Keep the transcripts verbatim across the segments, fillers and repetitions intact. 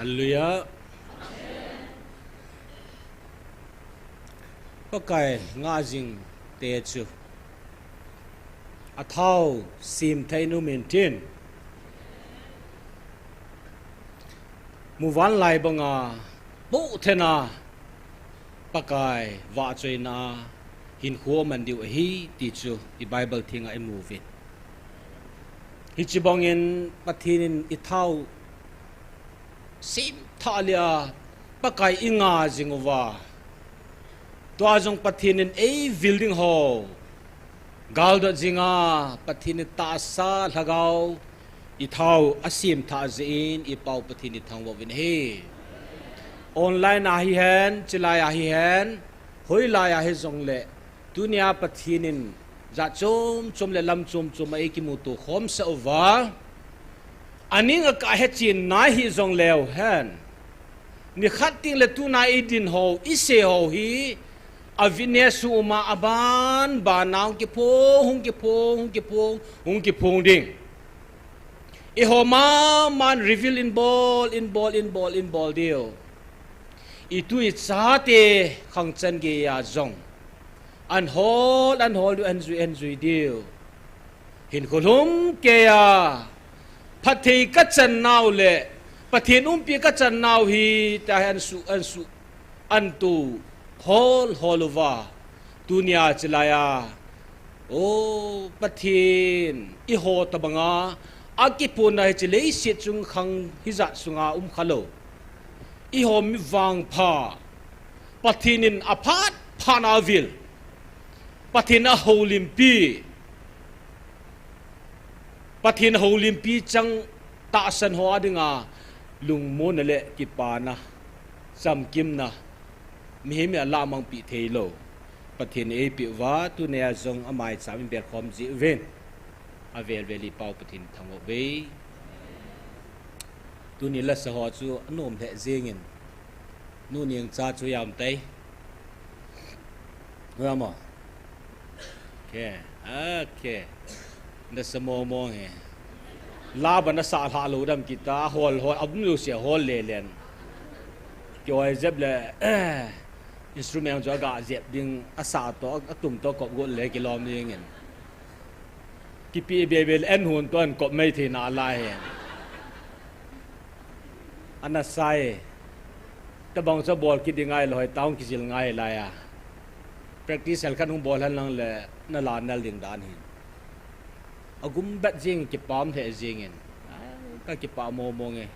Hallelujah. Pakai ngah jing te chu athau sim thei nu min tin. Muvanlai banga, bu thena Pakai vahchoina hinkho man diu ahi ti chu i Bible thinga i mu uvin. Hichi bangin Pathen in i thau sim thah leh a Pakai i ngah jing uva. Tua jong Pathen in ei vil ding ho galdot jinga Pathen in tahsa lhagao i thau a sim thah jeh in i Pau Pathen i thangvah uvin ahi. Online a hihen, chilai a hihen, hoilai a hijongle, tunia Pathen in jat chom chom le lam chom chom a ei kimuto khomsah uva. Aning a ka hechen nai hijongleu hen, nikhat teng le tuna i din ho, i se ho hi, a witness u ma aban, ban a hung kiphong, hung kiphong, hung kiphong, hung kiphong ding. I ho ma man reveal in bol, in bol, in bol, in bol diu. I tu i chate khang chan gei a jong. An hol, an hol diu, an jui, an jui diu. Hinkho lhum kei a, phatthei ka chan nau le, Pathen umpi ka chan nau hi, ta hi an su, an su, an tu, hol, hol uva, tunia chilai a. O, Pathen, i ho tabanga, a kiphonna hichi leiset chung khang hijat sunga um kha lou. I ho mi vangpha, Pathen in a phat phat na vil. Pathen a houlimpi. Pathen a houlimpi chang tahsan ho a dinga lungmonna le kipana, chamkimna, mihem in a lamangpi thei lou Pathen ei pe uva, tunia jong a maicham in belkhom ji uvin. A vel vel i Pau Pathen thangvah uve. Tuni lasa ho chu a nom lheh jingin. Nu Nengcha chu jam tai. Jam mo? Okay. Okay. Nasa mo mo he. La ba nasa lha lou dam kita, hol, hol, abum lou sia hol le len. Kioi jep le, instrument chu aga jep ding, asa to, atum to kop got le kilom dingin. Kipi bebe le en hun to an kop mai thei na lai he. Ana sai. Tabang chu bol kit ding ngai lou, taung kijil ngai lai a. Practice hel khat hung bol hen lang le na la nal ding dan hin. A gum bet jing kipah lheh jingin. Ai, ka kipah mo mo nge.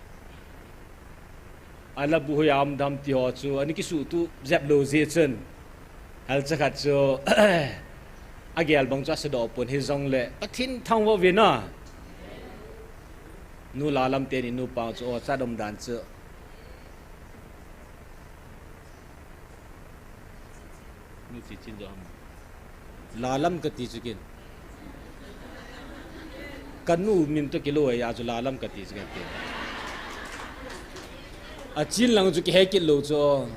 A la bu hui am dam ti ho chu, ani kisuhtup jep lou jeh chun. Hal cha khat chu, a gel bang chu a sedoh pon hijongle, Pathen thangvah uvin a. Nu la lam teni nu pang chu, o, cha dom dan chu. Nu chi chin jo ham. La lam kati chu kin. Ka nu min to kilou a chu la lam kati chu kati. A chin lang chu kihe kit lou chu.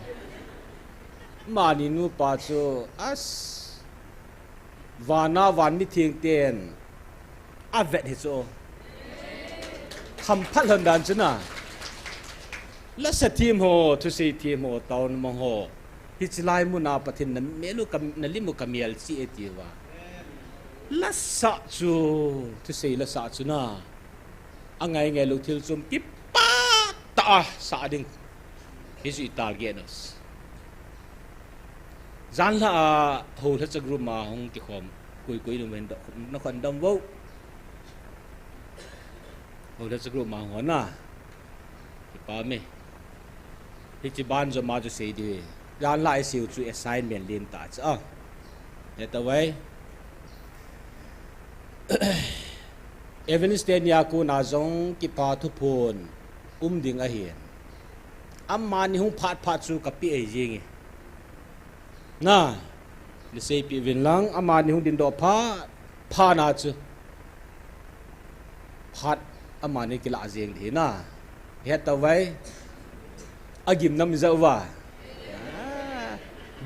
Mani nu pa chu as. Vana van mi theng ten. A vet hi chu. Hamphat lhon dan chu na. Lasa thim ho, thusei thim ho, taona mang ho. Hichi lai muna Pathen na mel u ka, na lim u ka mial chi e ti uva. Lasa chu, thusei lasa chu na. A ngai ngai lou thil chom kipah tah a sa ding. Hichu i target na. Jan la a ho la cha group ma hung kikhom. Koi koi nu ven do, na khon dam vo. Ho la cha group ma hung hon na. Kipa me. Hichi ban jo ma chu sei di. Jan la i siu chu assignment lin ta cha. He ta vai. Evangelist te nia kona jong kipah thuphon um ding ahi. Amani hung phat phat chu ka pe ei jing e. Na, ni sei pi vin lang, amani hung din doh phat phat na chu. Phat amani kila jing di na. Het ta vai. A gimnam i ja uva.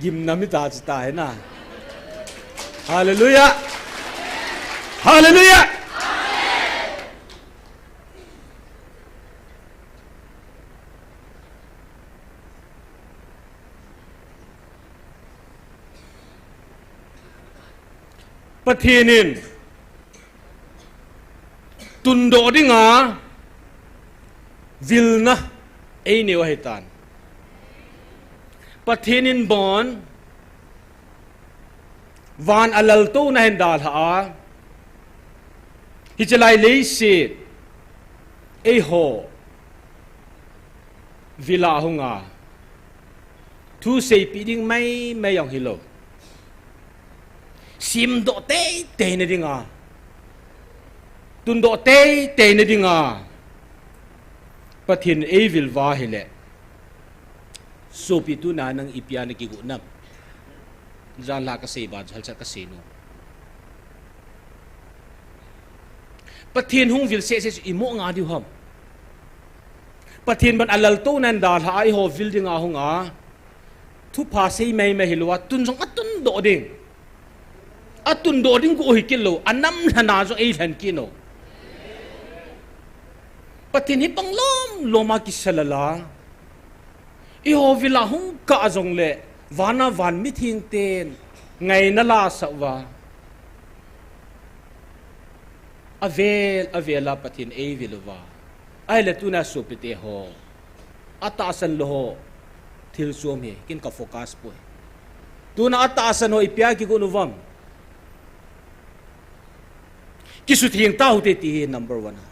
Gimnam i ta chi ta hi na. Hallelujah. Hallelujah. Pathen in tundoh dinga vilna eineo ahitan. Pathen in bon van alaltouna ahin dalha a, hiche lai leiset eiho vila hunga thu seipeh ding maimai jong hilou, simdoh teitei na dinga, tundoh teitei na dinga Pathen eivil uva ahile, sopi, tuna nang ipi a nakigot nam? Janhi kasei ban chu halcha kasei nom. Pathen hung vil sese chu imo nga diu ham? Pathen bon alaltouna ahin dalha a eiho vil dinga hunga thupha sei maimai hilouva, tun jong atundoh ding, atundoh ding gu hi kilou, anam lhana jong eilhen kit u. Pathen hi pang lom lom a kisa lala, eiho vila hung kah jongle, vana van mitheng ten ngaina lasah uva, avel avel a Pathen eivil uva. Ahile tuna sopite ho, atahsan lou ho thil chom hi kin ka focus poi. Tuna atahsan ho ipi a kigot uvam? Kisutheng tau hite ti hi number one a.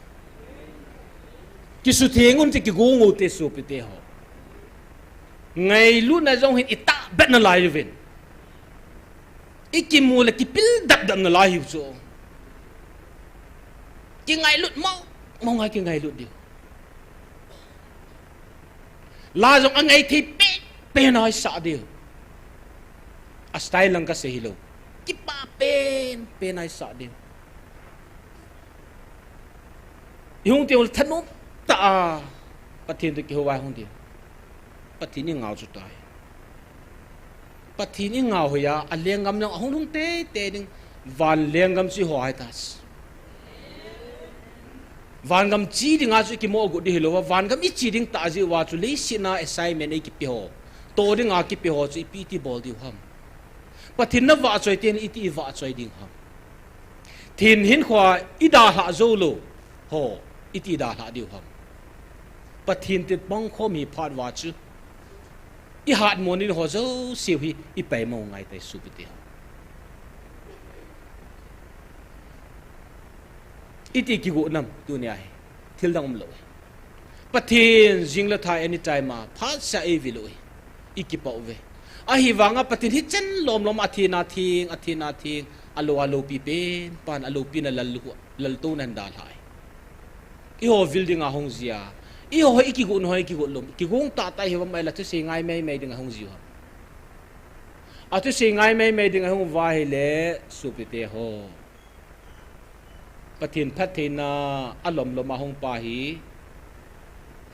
Kisutheng un ti, kigong u hite sopite ho. Ngailutna jong hin itahbeh nalai uvin, ikimu le kipil dapdap nalai hiu chu. Kingailut mong mong a kingailut diu. La jong angai thei pen pen a isah diu. A style lang kasei hilou. Kipah pen pen a isah diu. Ihung teng uleh thanom tah a Pathen toh kihou a ihung diu. Pathen ingao chu tai. Pathen ingao hoi a, alenggam jong ahung lhung teitei ding. Van lenggam chu eiho ahitai. Vangam che dinga chu ikimo got ding hilouva, vangam iche ding tah jeh uva chu leiset a assignment eikipe ho, toh dinga kipe ho chu ipi iti bol diu ham? Pathen navahchoi teng iti ivahchoi ding ham? Pathen hinkhoa idalhah joulou ho iti idalhah diu ham? Pathen toh pangkhom hi phat uva chu ihatmo ding ho jouse hi ipaimo ngaitai sopite ho. Iti kigot nam tunia hi? Thil dang umlou e. Pathen jing le thai anytime a phatseh a eivil u hi ikipah uve. Ahivanga Pathen hichan lom lom a athina theng, athina theng, alou a loupi pen pan, aloupina lal, laltouna ahin dalha e. Eiho vil dinga hung jia, eiho hi ikigot u hi kigot lou, kigong tahtah ihiuvam ahile thusei ngai maimai dinga hung jiu ham? Athusei ngai maimai dinga hung uva ahile sopite ho, Pathen phattheina alom lom a hung pa hi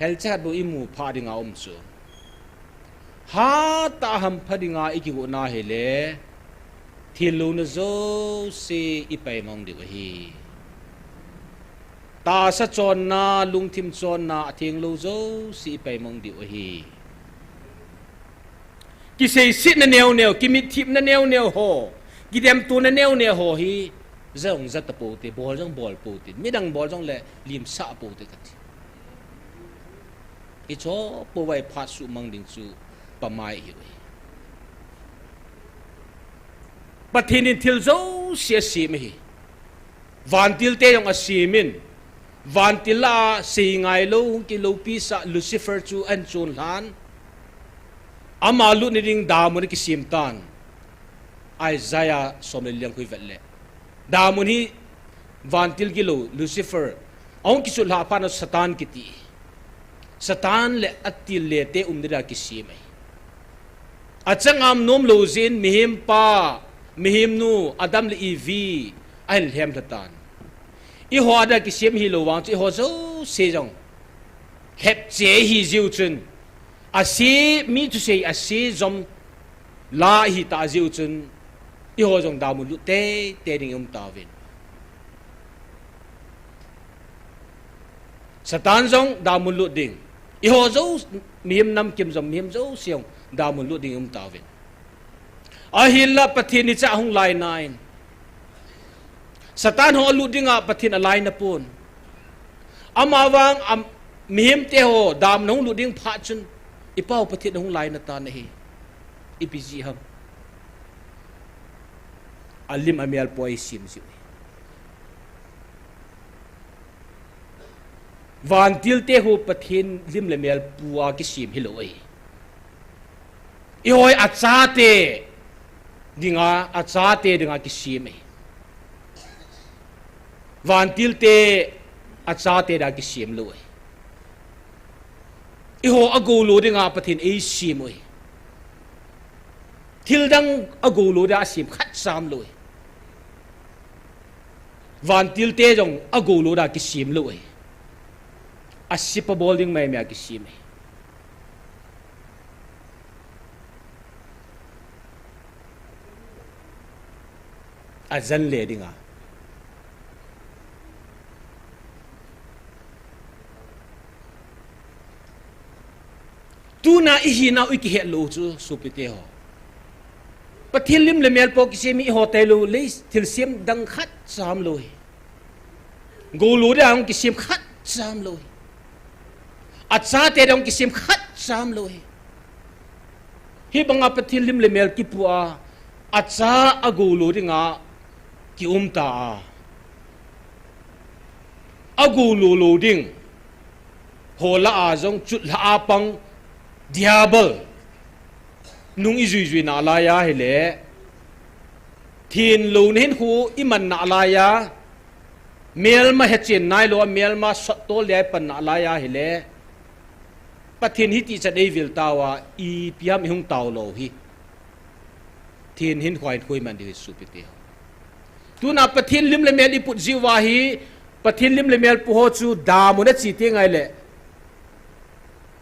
helchat bou imu phah dinga um chu. Hatah a hampha dinga ikigot na hile, thil louna jouse ipaimang diu ahi. Tahsa chonna, lungthim chonna, atheng lou jouse ipaimang diu ahi. Kiseisetna neo neo, kimitthipna neo neo ho, kidemtona neo neo ho hi ja jong ja tapoute, bol jong bol poute, midang bol jongle limsah poute kati. Hiche pouvai phat suhmang ding chu pamai ihiu ahi. Pathen in thil jouse asem ahi. Vantil te jong asem in, vantil a seingailou hung kiloupi sah Lucifer chu ahin chonlhan. Ama lutna ding damun akisem tan. Isaiah som le li lang khu ivet le, damun hi vantil gilou Lucifer ahung kichutlhah phat a Satan kiti, Satan le atil le te umna dia kisem ahi. Achang a um nomlou jeh in mihem pa, mihem nu Adam le Evi ahin lhemlha tan. Eiho a dia kisem ahilou vang chu eiho jouse jong lhepche ihi jiu chun, ase, mi thusei ase jom la ihi tah jiu chun, eiho jong damun lut teitei ding i um tauvin, Satan jong damun lut ding, eiho jou, mihem namkim jong, mihem jouse jong damun lut ding i um tauvin. Ahinla Pathen hiche a hung lai nan, Satan ho alut dinga Pathen alainapon. Amavang a, mihemte ho damna hung lut ding phat chun, i Pau Pathen ahung lainatan ahi. Ipi jeh ham? Alim amel pu a eisem jeh u ahi. Vantilte ho Pathen lim le mel pu a kisem hilou ahi. Eiho hi achate dinga, achate dinga kisem ahi. Vantilte achate dinga kisem lou ahi. Eiho agoulou dinga Pathen eisem u ahi. Thildang agoulou dinga asem khatcha umlou ahi. Vantilte jong agoulou dinga kisem lou ahi. Asep abol ding maimai a kisem ahi. Ajan le dinga. Tuna ihinau ikihetlou chu sopite ho, Pathen lim le mel pu a kisem hi eiho tailou le thilsem dang khatcha umlou ahi. Goulou dinga kisem khatcha umlou ahi. Achate dinga kisem khatcha umlou ahi. Hibanga Pathen lim le mel kipu a, acha agoulou dinga kium ta a, agoulou lou ding ho lah a jong chutlha a pang Diabol nung ijui jui nalai ahile, thenlouna hinkho iman nalai a, melma hechen nailou a, melma sottol dia ipan nalai ahile, Pathen hitichan eivil tauva, ipi ham ihung taolou hi. Pathen hinkho a hinkho iman diu hi sopite ho. Tuna Pathen lim le mel iput jiuva hi, Pathen lim le mel pu ho chu damun ache teng ahile,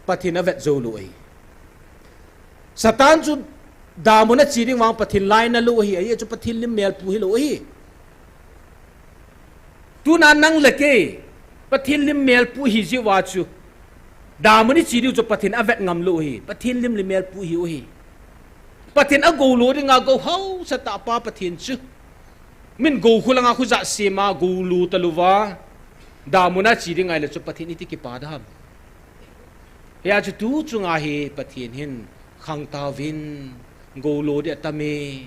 Pathen avet joulou ahi. Satan chu damun ache ding vang Pathen lainalou ahi, ajeh chu Pathen lim mel pu hilou ahi. Tuna nang le kei, Pathen lim mel pu ihi jiuva chu, damun iche diu chu Pathen avet ngamlou ahi, Pathen lim le mel pu ihiu ahi. Pathen agoulou dinga gou haosatah pa Pathen chu, min gou khu langa khu jah sema goulou talouva, damun a che ding ahile chu Pathen iti kipa dem? Hia chu tu chunga hi Pathen hin khangtauvin, goulou ding atame.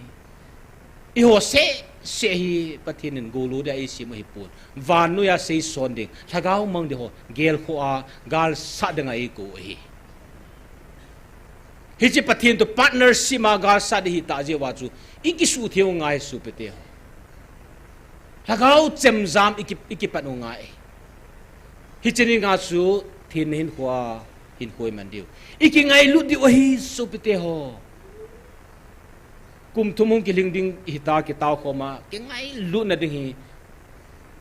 Eiho seh seh hi Pathen in goulou dia eisem u ahipon. Vannoiya seison ding, lhagao mang ding ho gelkhoh a, galsat dinga eikou u ahi. Hiche Pathen toh partnership a galsat ding ahitah jeh uva chu, ikisuhtheng u ngai sopite ho. Lhagao chemjam iki, ikipan u ngai. Hiche dinga chu thenna hinkho a hinkho iman diu, ikingailut diu ahi sopite ho. Kum thum hung kilhing ding ihita kitaokhom a, kingailutna ding hi.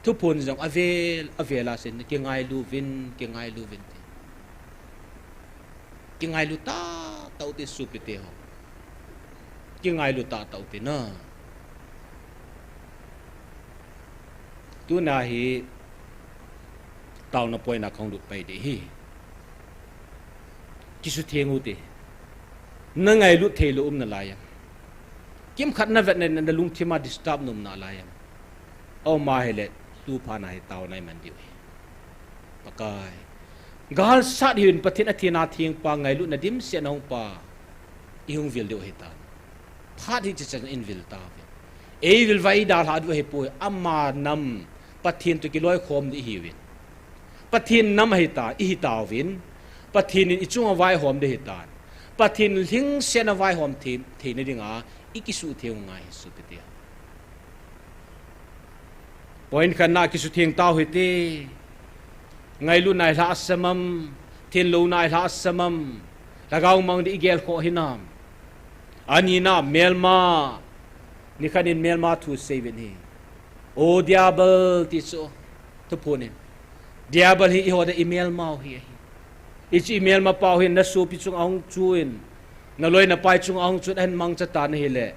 Thuphon jong avel avel a seiyin, kingailuvin, kingailuvin ti. Kingailu tahtah ute sopite ho. Kingailu tahtah ute na. Tuna hi taona point a kahung lut pai ding ahi. Kisutheng ute. Nangailut theilou um nalai am? Kimkhat navet na, nalungthim a disturb na um nalai am? Aum ahile, tu phat na hi taona iman diu ahi. Pakai, galsat hiuvin, Pathen athina thengpa, ngailutna dimset na hungpa, ihung vil diu ahitan. Phat hiche chan in vil tauve. Eivil uva eidalhah diu ahipoi, ama nam, Pathen toh kiloikhom ding ihiuvin. Pathen nam ahita, ihitauvin. Pathen in ichunga vaihom ding ahitan. Pathen lhingsetna vaihom thei, theina dinga, ikisuhtheng u ngai hi sopite. Point khatna, kisutheng tau hite. Ngailutna ilhahsam am, thenlouna ilhahsam am, lhagao mang ding igelkhoh hinam? Anina, melma, nikhat in melma thu seiuvin ahi. O Diabol ti chu, Thuphon in, Diabol hi eiho dia imelmau hi ahi. Hiche imelmapau hin nasopi chunga hung chun, naloi napai chunga hung chun ahin mangcha tan ahile,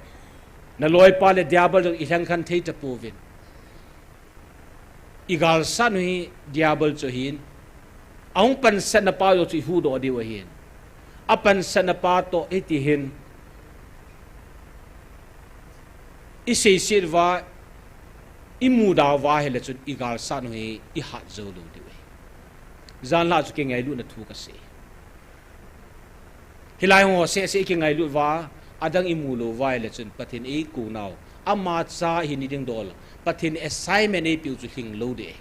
naloipa le Diabol jong ilhengkhen thei tapouvin. Igalsat u hi Diabol chu ahin, ahung pansatnapa jong chu ihuhdoh diu ahin. Apansatnapa toh hitihin iseiset uva, Imu da uva ahile chun igalsat u hi ihat jou lou diu ahi. Janhi chu kingailutna thu kasei. Hilai ho seh seh ikingailut uva, adang imu lou uva ahile chun Pathen in eikou nau, ama cha ihi nading dol, Pathen in assignment eipeu chu lhing lou ding ahi.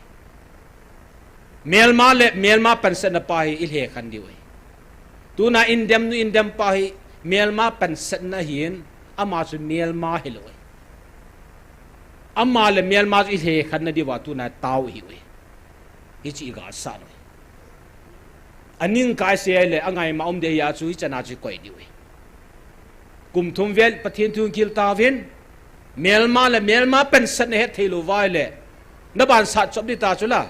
Melma le melma pansatna pa hi ilhekhen diu ahi. Tuna indemnu indem pa hi melma pansatna ahin, ama chu melma hilou ahi. Ama le melma chu ilhekhen nadiuva tuna tao ihiu ahi. Hiche igalsat u ahi. Aning kaise ahile angaima um ding ahi a chu hichan a chu ikoi diu ahi. Kum thum vel Pathen thu khel tauvin, melma le melma pansatna hetthei lou uva ahile, nabansat chop ding ta chu la.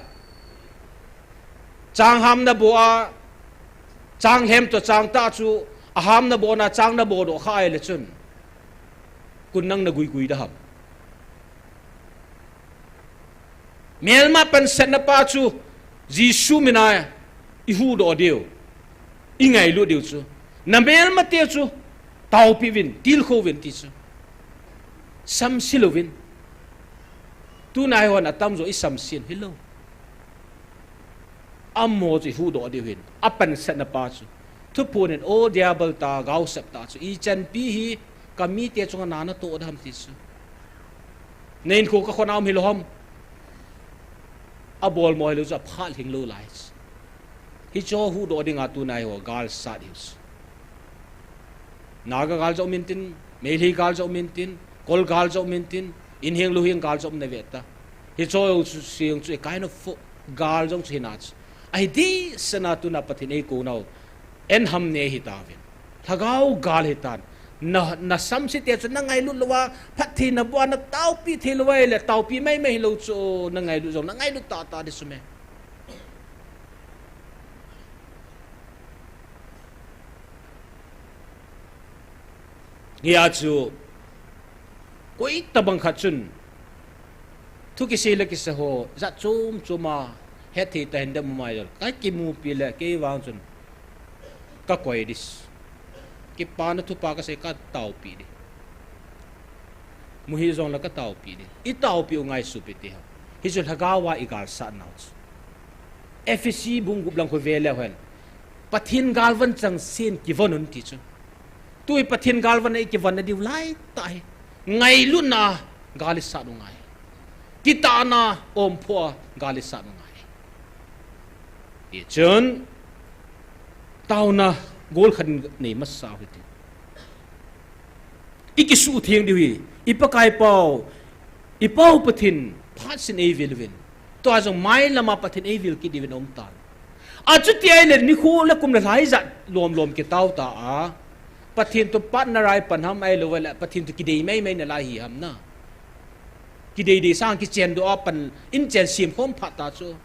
Chang ham nabo a, chang lhem toh chang tah chu, aham nabona chang nabodoh kha ahile chun, koin nang naguigui da ham? Melma pansatna pa chu Jesu mina ihuhdoh diu, ingailut diu chu, namelmate chu taopeh uvin, tilkhou uvin ti chu, samse louvin. Tuna hi hon atamjo isamsen hilou. Amaho chu ihuhdoh diu ahin, apansatna pa chu. Thuphon in, O diabol ta, gaosap ta chu, ichanpi hi kamite chunga na natoh da ham ti chu. Nahinkho kakhona um hilou ham? Abolmo hilou chu aphat lhing lou lai chu. Hicheho huhdoh dinga tuna hiho galsat hiu chu. Naga gal jong um intin, Meitei gal jong um intin, Kol gal jong um intin, inheng louheng gal jong um nave ta. Hicheho chu seng chu a kind of gal jong chu hina chu. Ahi dehset a tuna Pathen in eikou nau, en ham ne hitauvin. Lhagao gal hitan. Na, nasamsete chu nangailut louva, phattheina boh a nataopi thei louva ahile, taopi maimai hilou chu, nangailut jong nangailut tahtah ding chu me. Hia chu, koitobang khat chun, thu kisei le kisei ho jat chom chom a hetthei tah in dem umai jol, kakimupi le kei vang chun kakoi ding. Kipana thupha kasei, kataopi ding. Muhi jongle kataopi ding. Itaopi u ngai sopi teho. Hichu lhagao a igalsat nau chu. Ephesi bung gup lang khu vele hen, Pathen galvan changsen kivon un ti chu. Tu hi Pathen galvan a ikivon nadiu laitah hi, ngailutna a gal isat u ngai. Kitahna, omphoh a gal isat u ngai. Hichun, taona gol khat in nei masa u hite. Ikisuhtheng diu ahi, i Pakaipa u, i Pa u Pathen phatseh in eivil uvin, tua jong mailam a Pathen eivil kit diuvin aumtan. Achuti ahile nikho le kum le lha ijat lom lom kitao ta a, Pathen toh partner a ipan ham, ahilou le Pathen toh kidei maimai nalai hi ham na. Kidei dei sang kichendoh a pan, inchen semkhom phat ta chu.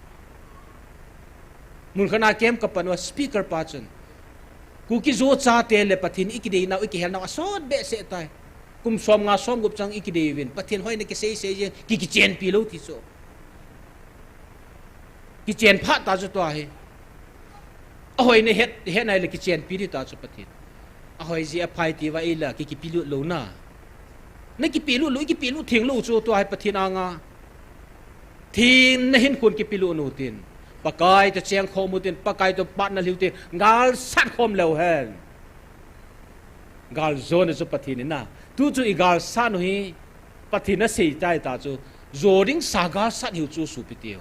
Mun khat a camp kapan uva speaker pa chun, Kuki-Zo chate le Pathen ikidei nau, ikihel nau asot behseh tai. Kum somnga somgup chang ikidei uvin, Pathen hoina kisei sei jeng, ki, kichenpi lou ti chu. Kichen phat ta chu tua hi. Ahoina het, het nai le kichenpi ding ta chu Pathen. Ahoi jeh aphai tiuva eila ki, kipelut lou na. Nakipehlut lou, ikipehlut theng lou chu tua hi Pathen anga thengna hinkhon kipehlut u tin, Pakai toh chengkhom u tin, Pakai toh partner hiu tin, galsat khom leu hen. Galjona chu Pathen in a, tu chu igalsat u hi Pathen in asei tai ta chu, jo ding sa galsat hiu chu sopi teho.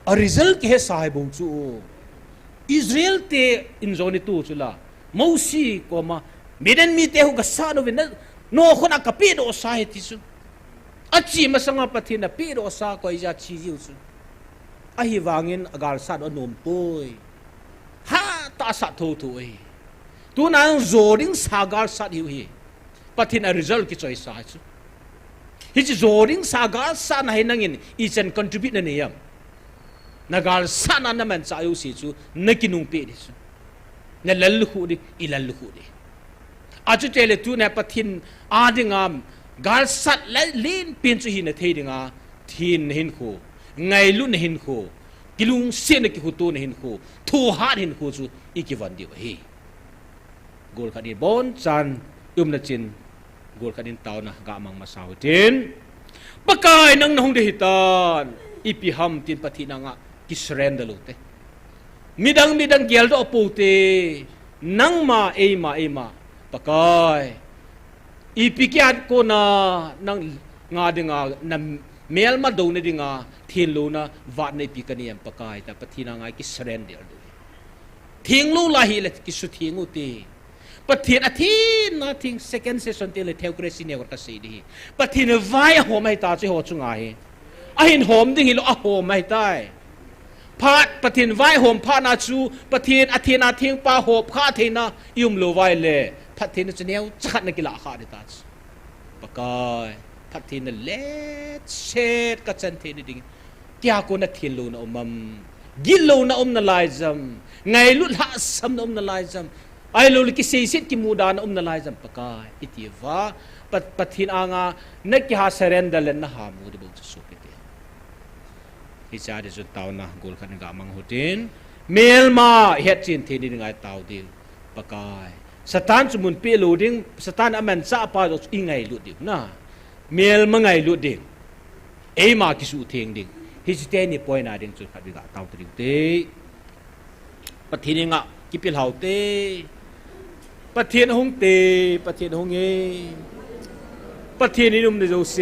A result kihesa hi bou chu. Israel te in jong ni tu chu la, Mosi koma, Midian mite khu gasat uvin, na, nokhon a kapehdoh sa ahi ti chu. Ache masanga Pathen in apehdoh sa koi jeh a che jiu chu. Ahivangin agalsat u anom poi. Hatah a sat thotho ahi. Tuna jo ding sa galsat hiu hi. Pathen a result kichoisa chu. Hiche jo ding sa galsatna hi nangin ichan contribute nanei am? Nagalsatna namanchah jouse chu nakinungpeh ding chu. Nalallukhuh ding, ilallukhuh ding. Achuti le tuna Pathen a dinga galsat le lenpen chu hina thei dinga, thenna hinkho, ngailutna hinkho, kilungsetna kihotona hinkho, thohhat hinkho chu ikivon diu ahi. Golkhat in bonchan umna chin, golkhat in taona gamang masa u hitin. Pakai nang nahung ding hitan, ipi ham tin Pathen anga kisurrender lou te. Midang, midang geldoh pou te, nangma, eima, eima, Pakai. Ipi kiat kona nang nga dinga, na melma douna dinga, thenlouna, vatna ipi kanei em Pakai, ta Pathen anga kisurrender lou. Thenglou lai hile, kisutheng u te. Pathen athenna theng second session teng le theocracy neo kasei ding hi. Pathen vai ahom ahitai chu eiho chunga hi. Ahin hom ding hilou ahom ahitai. Phat Pathen vai hom phatna chu Pathen athenna thengpa hop kha theina i umlou vai le. Phattheina chu neocha khat na kilah kha ding ta chu. Pakai, phattheina letset kachan theina ding. Tia kona thenlouna um am. Gitlouna um nalai jam. Ngailut lhahsamna um nalai jam. Ahilouleh kiseiset kimudahna um nalai jam Pakai. Iti uva, Pa-, Pathen anga, na kiha surrender le naha mu ding bou chu sopi te. Hiche a ding chun taona gol khat in ga mang u hitin. Melma, ihet chen thei ding ngai tao ding. Pakai. Satan chu mun pe lou ding, Satan amanchah pa chu i ngailut ding na. Melma ngailut ding. Eima kisutheng ding. Hiche teni poina ding chu khat i ga tao ta ding te. Pathen inga kipilhau te. Pathen ahung te, Pathen ahung e. Pathen in um na jouse,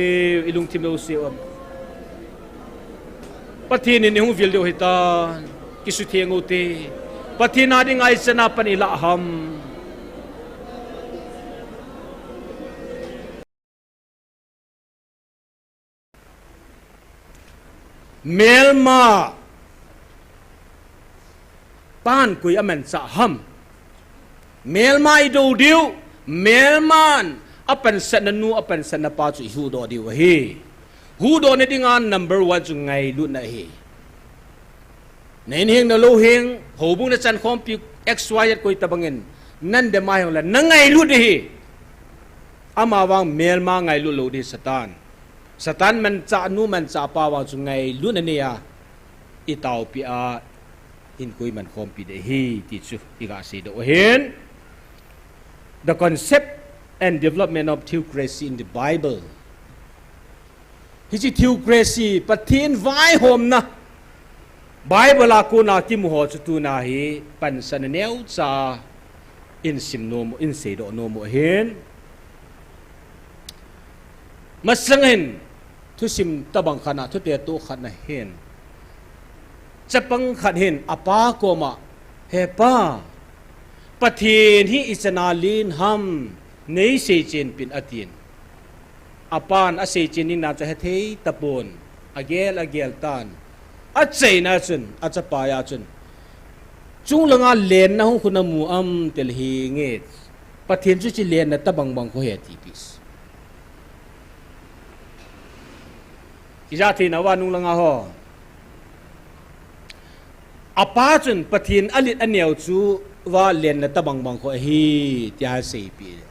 i lungthim jouse um. Pathen in i hung vil diu hitan, kisutheng u te. Pathen a dinga i chana pan i lah ham. Melma pan koi amanchah ham. Melma i do diu, melman apansatna nu, apansatna pa chu i huhdoh diu ahi. Huhdohna dinga number one chu ngailutna ahi. Na in heng na lou heng, houbung na chankhompi X Y Z koi tabangin, nan dem a heng le, na ngailut ding ahi. Amavang melma ngailut lou ding Satan. Satan manchah nu manchah pa vang chu ngailutna nei a, i taopi a, hinkho i mankhompi ding ahi, ti chu i ga seidoh u ahin. The concept and development of theocracy in the Bible. Hiche theocracy, Pathen vaihomna, Bible a kona kimu ho chu tuna hi pansatna neocha in sim nom u, in seidoh nom u ahin. Masang hin, thusim tabang khat na, thutetoh khat na hin. Chapang khat hin, apa koma, He pa, Pathen hi i chana len ham, nei seichen pin atin. Apan aseichen ding dan chu hethei tapon, agel agel tan. Achaina chun, achapa a chun. Chunglanga lenna hung khu namu am tel hinge. Pathen chu hiche lenna tabang bang khu ahi atipeh. Ija thei nauva nunglanga ho. Apa chun Pathen alet aneo chu va lenna tabang bang khu ahi, tia aseipeh.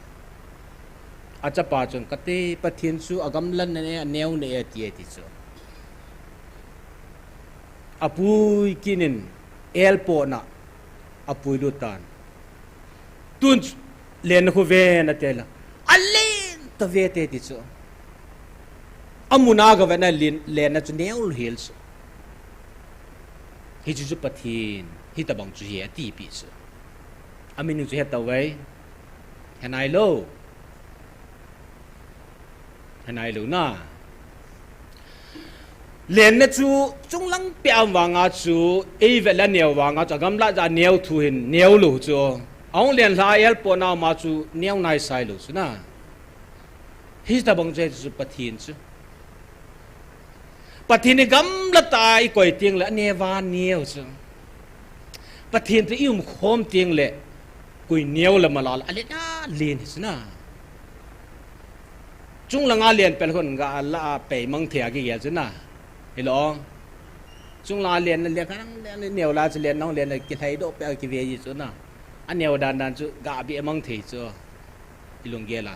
Achapa chun kate Pathen chu agamlatna nei, aneona ahi ati, ati chu. Apui kit in airport na apui lut tan. Tun lenna khu ven ati le. Alen tave te ti chu. Amun a gavet na len, lenna chu neo lheh chu. Hichu chu Pathen, hitabang chu ahi atipeh chu. Amin chu hetauve. Henai lou. Henai lou na. Lenna chu chunglang pia um vanga chu, eivet le aneo vanga chu, agamlat ja neo thu hin, neo lou chu. Ahung len lha airport na ma chu, neo naisai lou chu na. Hitabang chu, chu Pathen chu. Pathen hi gamla tah a i koi teng le, aneo va neo chu. Pathen toh i umkhom teng le, koi neo le malal, alen a len hi chu na. Chunglanga len pel khun ga la a pei mang thei a kigel chu na. Hilou. Chunglanga len, len kha nang len neo la chu len nang len le kilhaidoh pe a kive ji chu na. Aneo dan dan chu ga beh mang thei chu. I lunggel a.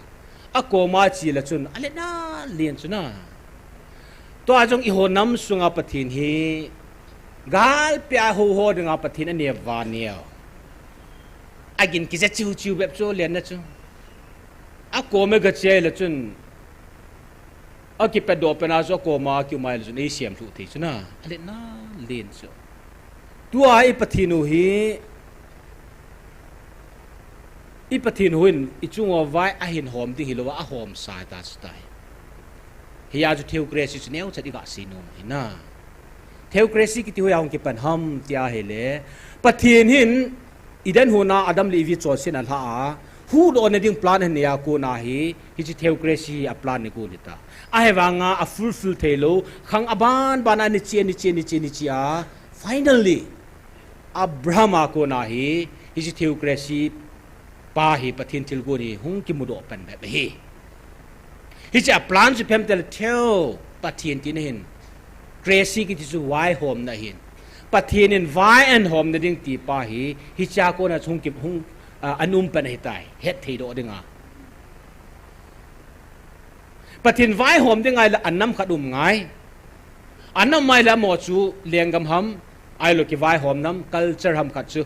Akoma che le chun, alen a len chu na. Tua jong eiho nam sunga Pathen hi, galpi a houho dinga Pathen aneo va neo. Agin kija chiu chiu bep chu lenna chu. Akoma gache le chun, Akipatdoh pen a chu akoma kiumai le chun eisem lhuh thei chu na. Alet na len chu. Tua i Pathen u hi, i Pathen u hin i chung uva vai ahin hom ding hilou a, ahom sa ta chu tai. Hia chu theocracy chu neocha i gasei nom hi na. Theocracy kiti hoiya hung kipan ham tia ahile, Pathen hin Eden hon a Adam le Evi chonset alha a, huhdoh na ding plan ahin nei a kona hi, hiche theocracy a plan ni kon hita. Ahivanga afulfill theilou, khang aban ban a ani chi, ani chi, ani chi, ani chi a, finally, Abraham a kona hi, hiche theocracy pa hi Pathen thilgon hi hung kimudoh pan bep ahi. Hiche a plan chu ipi ham itile theo Pathen tina hin, cracy kiti chu vaihomna ahin. Pathen in vai ahin hom na ding ti pa hi, hiche a kona chu hung ki, hung, ah, ana um pan ahitai, hetthei doh dinga. Pathen vaihom ding ahile anam khat um ngai. Anam ahile amaho chu lenggam ham, ahilou kivaihom nam, culture ham khat chu,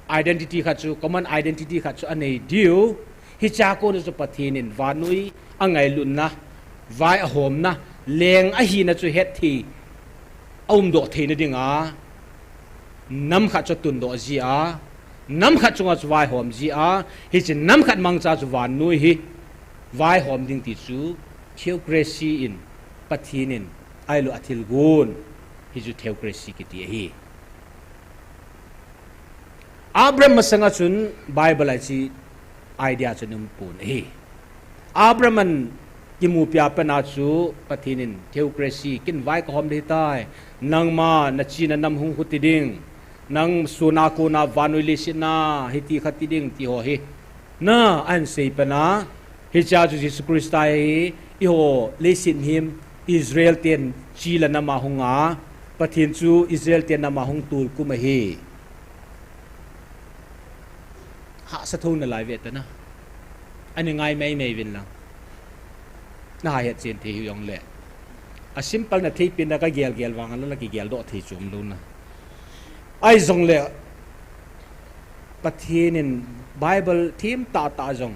identity khat chu, common identity khat chu anei diu. Hiche a kona chu Pathen in vannoi angailutna, vai ahomna, leng ahina chu hetthei, aumdoh theina dinga, nam khat chu atundoh ji a, nam khat chunga chu vaihom ji a, hiche nam khat mangcha chu vannoi hi vaihom ding ti chu theocracy in, Pathen in, ahilou athilgon, hichu theocracy kiti ahi. Abraham masanga chun Bible a hiche idea chu aumpon ahi. Abraham in kimupi a pat a chu Pathen in theocracy, ken vai kahom ding ahitai, nangma nache nanam hung khuti ding, nang suna kona vannoi leiset a hiti khati ding ti ho hi na ahin sei pat a, hiche a chu Jesu Christa hi eiho leiset mihem Israel ten che le nam a hung a, Pathen chu Israel ten nam a hung tolkhum ahi. Hahsa thou nalai ve ta na. Ana ngai maimai uvin lang. Naha hetchen thei hijongle, a simple na theipen na kagel gel vang a la kigeldoh thei chu umlou na. Ahijongle Pathen in Bible them tahtah jong,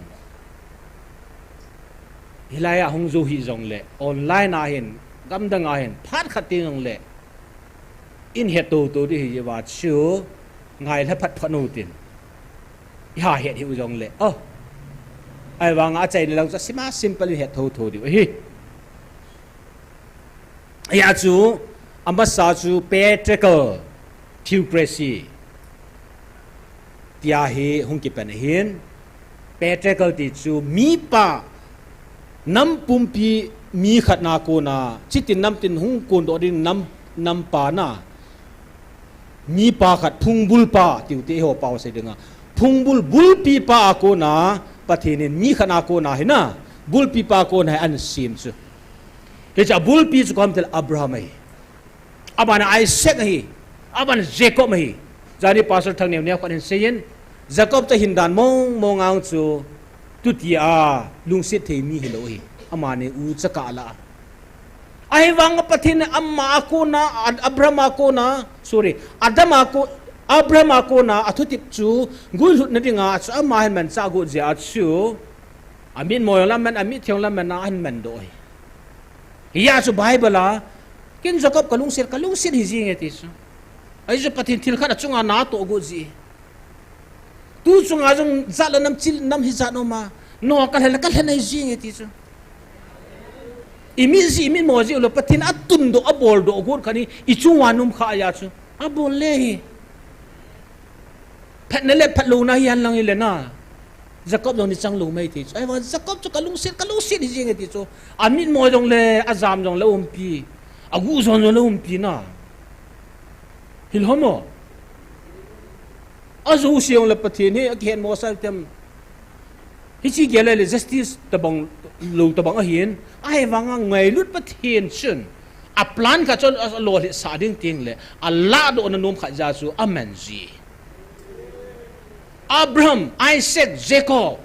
hilai a hung jou hih jongle, online a hin, gamdang a hin, phat khat teng jongle, ihin het toutou ding ahi jeh uva chu, ngai lha phat phat u tin. Iha het hih u jongle, oh, ahivanga achaina lang chu asima simple in het thouthou diu ahi. Hia chu, amasa chu patriarchal theocracy tia hi hung kipan ahin, patriarchal ti chu mipa, nam pumpi mi khat na kona, chitin namtin hung kondoh ding nam, nampa na, mipa khat phungbulpa, tiu te eiho pao sei dinga, phungbul bulpipa a kona, Pathen in mi khat na kona hi na, bulpipa a kona hi ahin sem chu. Hiche a bulpi chu koi ham itile Abraham ahi. Abana Isaac ahi. Abana Jacob ahi. Jani Pastor Thangneo neo khat in asei in, Jacob chu ahin dan mong mong a chu, tuti a lungset thei mi hilou ahi. Amani ucha kah la a. Ahivanga Pathen in ama a kona, Abraham a kona, sorry, Adam a ko, Abraham a kona athutep chu guilhutna dinga chu ama hin manchah got jeh a chu, amitmo jong le aman, amitthi jong le aman a ahin mandoh ahi. Hia chu Bible a, ken Jacob kalungset, kalungset hijeng e ti chu. Ajeh chu Pathen thil khat achunga natoh got jeh. Tu chunga jong jat le nam, chil nam hijat um a, nangho kalhen le kalhen hijeng e ti chu. Imit jeh, imitmo jeh u le Pathen in atundoh, aboldoh got khat hi ichung uva um kha ahi chu. Abol le hi. Phatna le phatlouna hi henlang hile na, Jacob jong ni chang lou mai thei chu. Ahivang Jacob chu kalungset, kalungset hijeng e ti chu. Amitmo jong le, ajam jong le umpi, aguh jon jong le umpi na. Hilou ham? Ajouse jong le Pathen hi akihetmo sa tem. Hiche gel le justice tobang, lou tobang ahin, ahivanga ngailut Pathen chun, aplan khat chu alolhit sah ding teng le, alahdohna nom khat jeh chu aman ji. Abraham, Isaac, Jacob,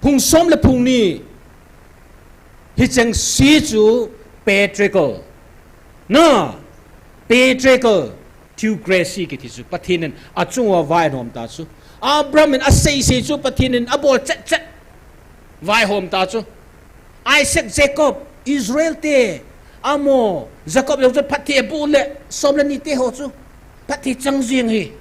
phung som le phung ni, hicheng se chu patriarchal, na, patriarchal theocracy kiti chu, Pathen in achung uva vaihom ta chu. Abraham in asei sei chu Pathen in abol chet chet, vaihom ta chu. Isaac, Jacob, Israel te, amaho, Jacob jong chu phatthei abu le, som le ni te ho chu, phatthei chang jing hi.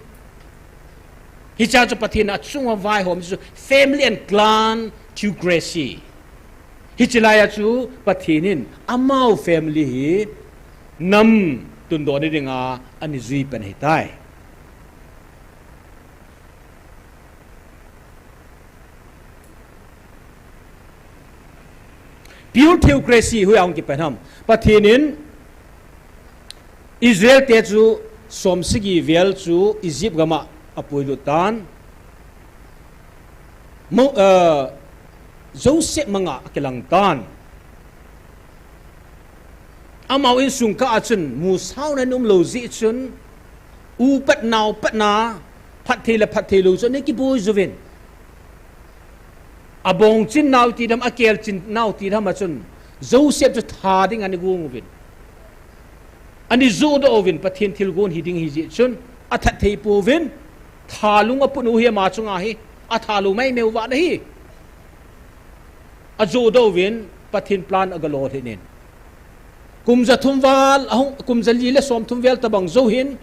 Hicha chu Pathen a chunga vaihom chu family and clan theocracy. Hiche laiya chu Pathen in amau family hi nam tundoh ni dinga ana jui pen ahitai. Pure theocracy hoiya hung kipan ham. Pathen in Israel te chu som sagi vel chu Egypt gam a apuilut tan. Mo-, uh, Joseph manga akilang tan. Amau insung kah a chun musao na um lou jeh chun, upat naopat na, phatthei le phatthei lou chu ana kiboi jouvin. Abongchin nau ti dam, akelchin nau ti dam a chun, Joseph chu that ding ana gong uvin. Ana jodoh uvin, Pathen thilgon hi ding ahi jeh chun, athat thei pouvin, thalung aput u hi ama chunga hi, atha lou mai meu vang ahi. Ajodoh uvin, Pathen plan aga lolhing in. Kum ja thum val, ahung, kum ja li le som thum vel tabang jou hin,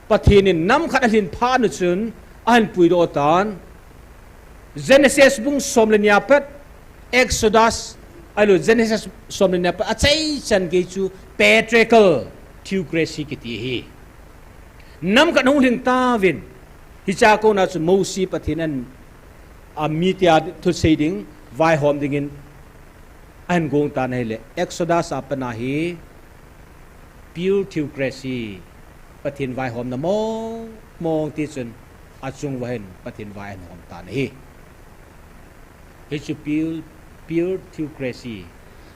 Pathen in nam khat alhin phat u chun, ahin puidoh tan. Genesis bung som le ni a pat, Exodus, ahilou, Genesis som le ni a pat, achaichan gei chu patriarchal theocracy kiti ahi. Nam khat hung lhing tauvin, hichea kona chu Mosi Pathen in amite a thusei ding, vaihom dingin, ahin gong tan ahile, Exodus a pat a hi pure theocracy, Pathen vaihomna mong mong ti chun achung uva hin Pathen vai ahin hom tan ahi. Hichu pure, pure theocracy.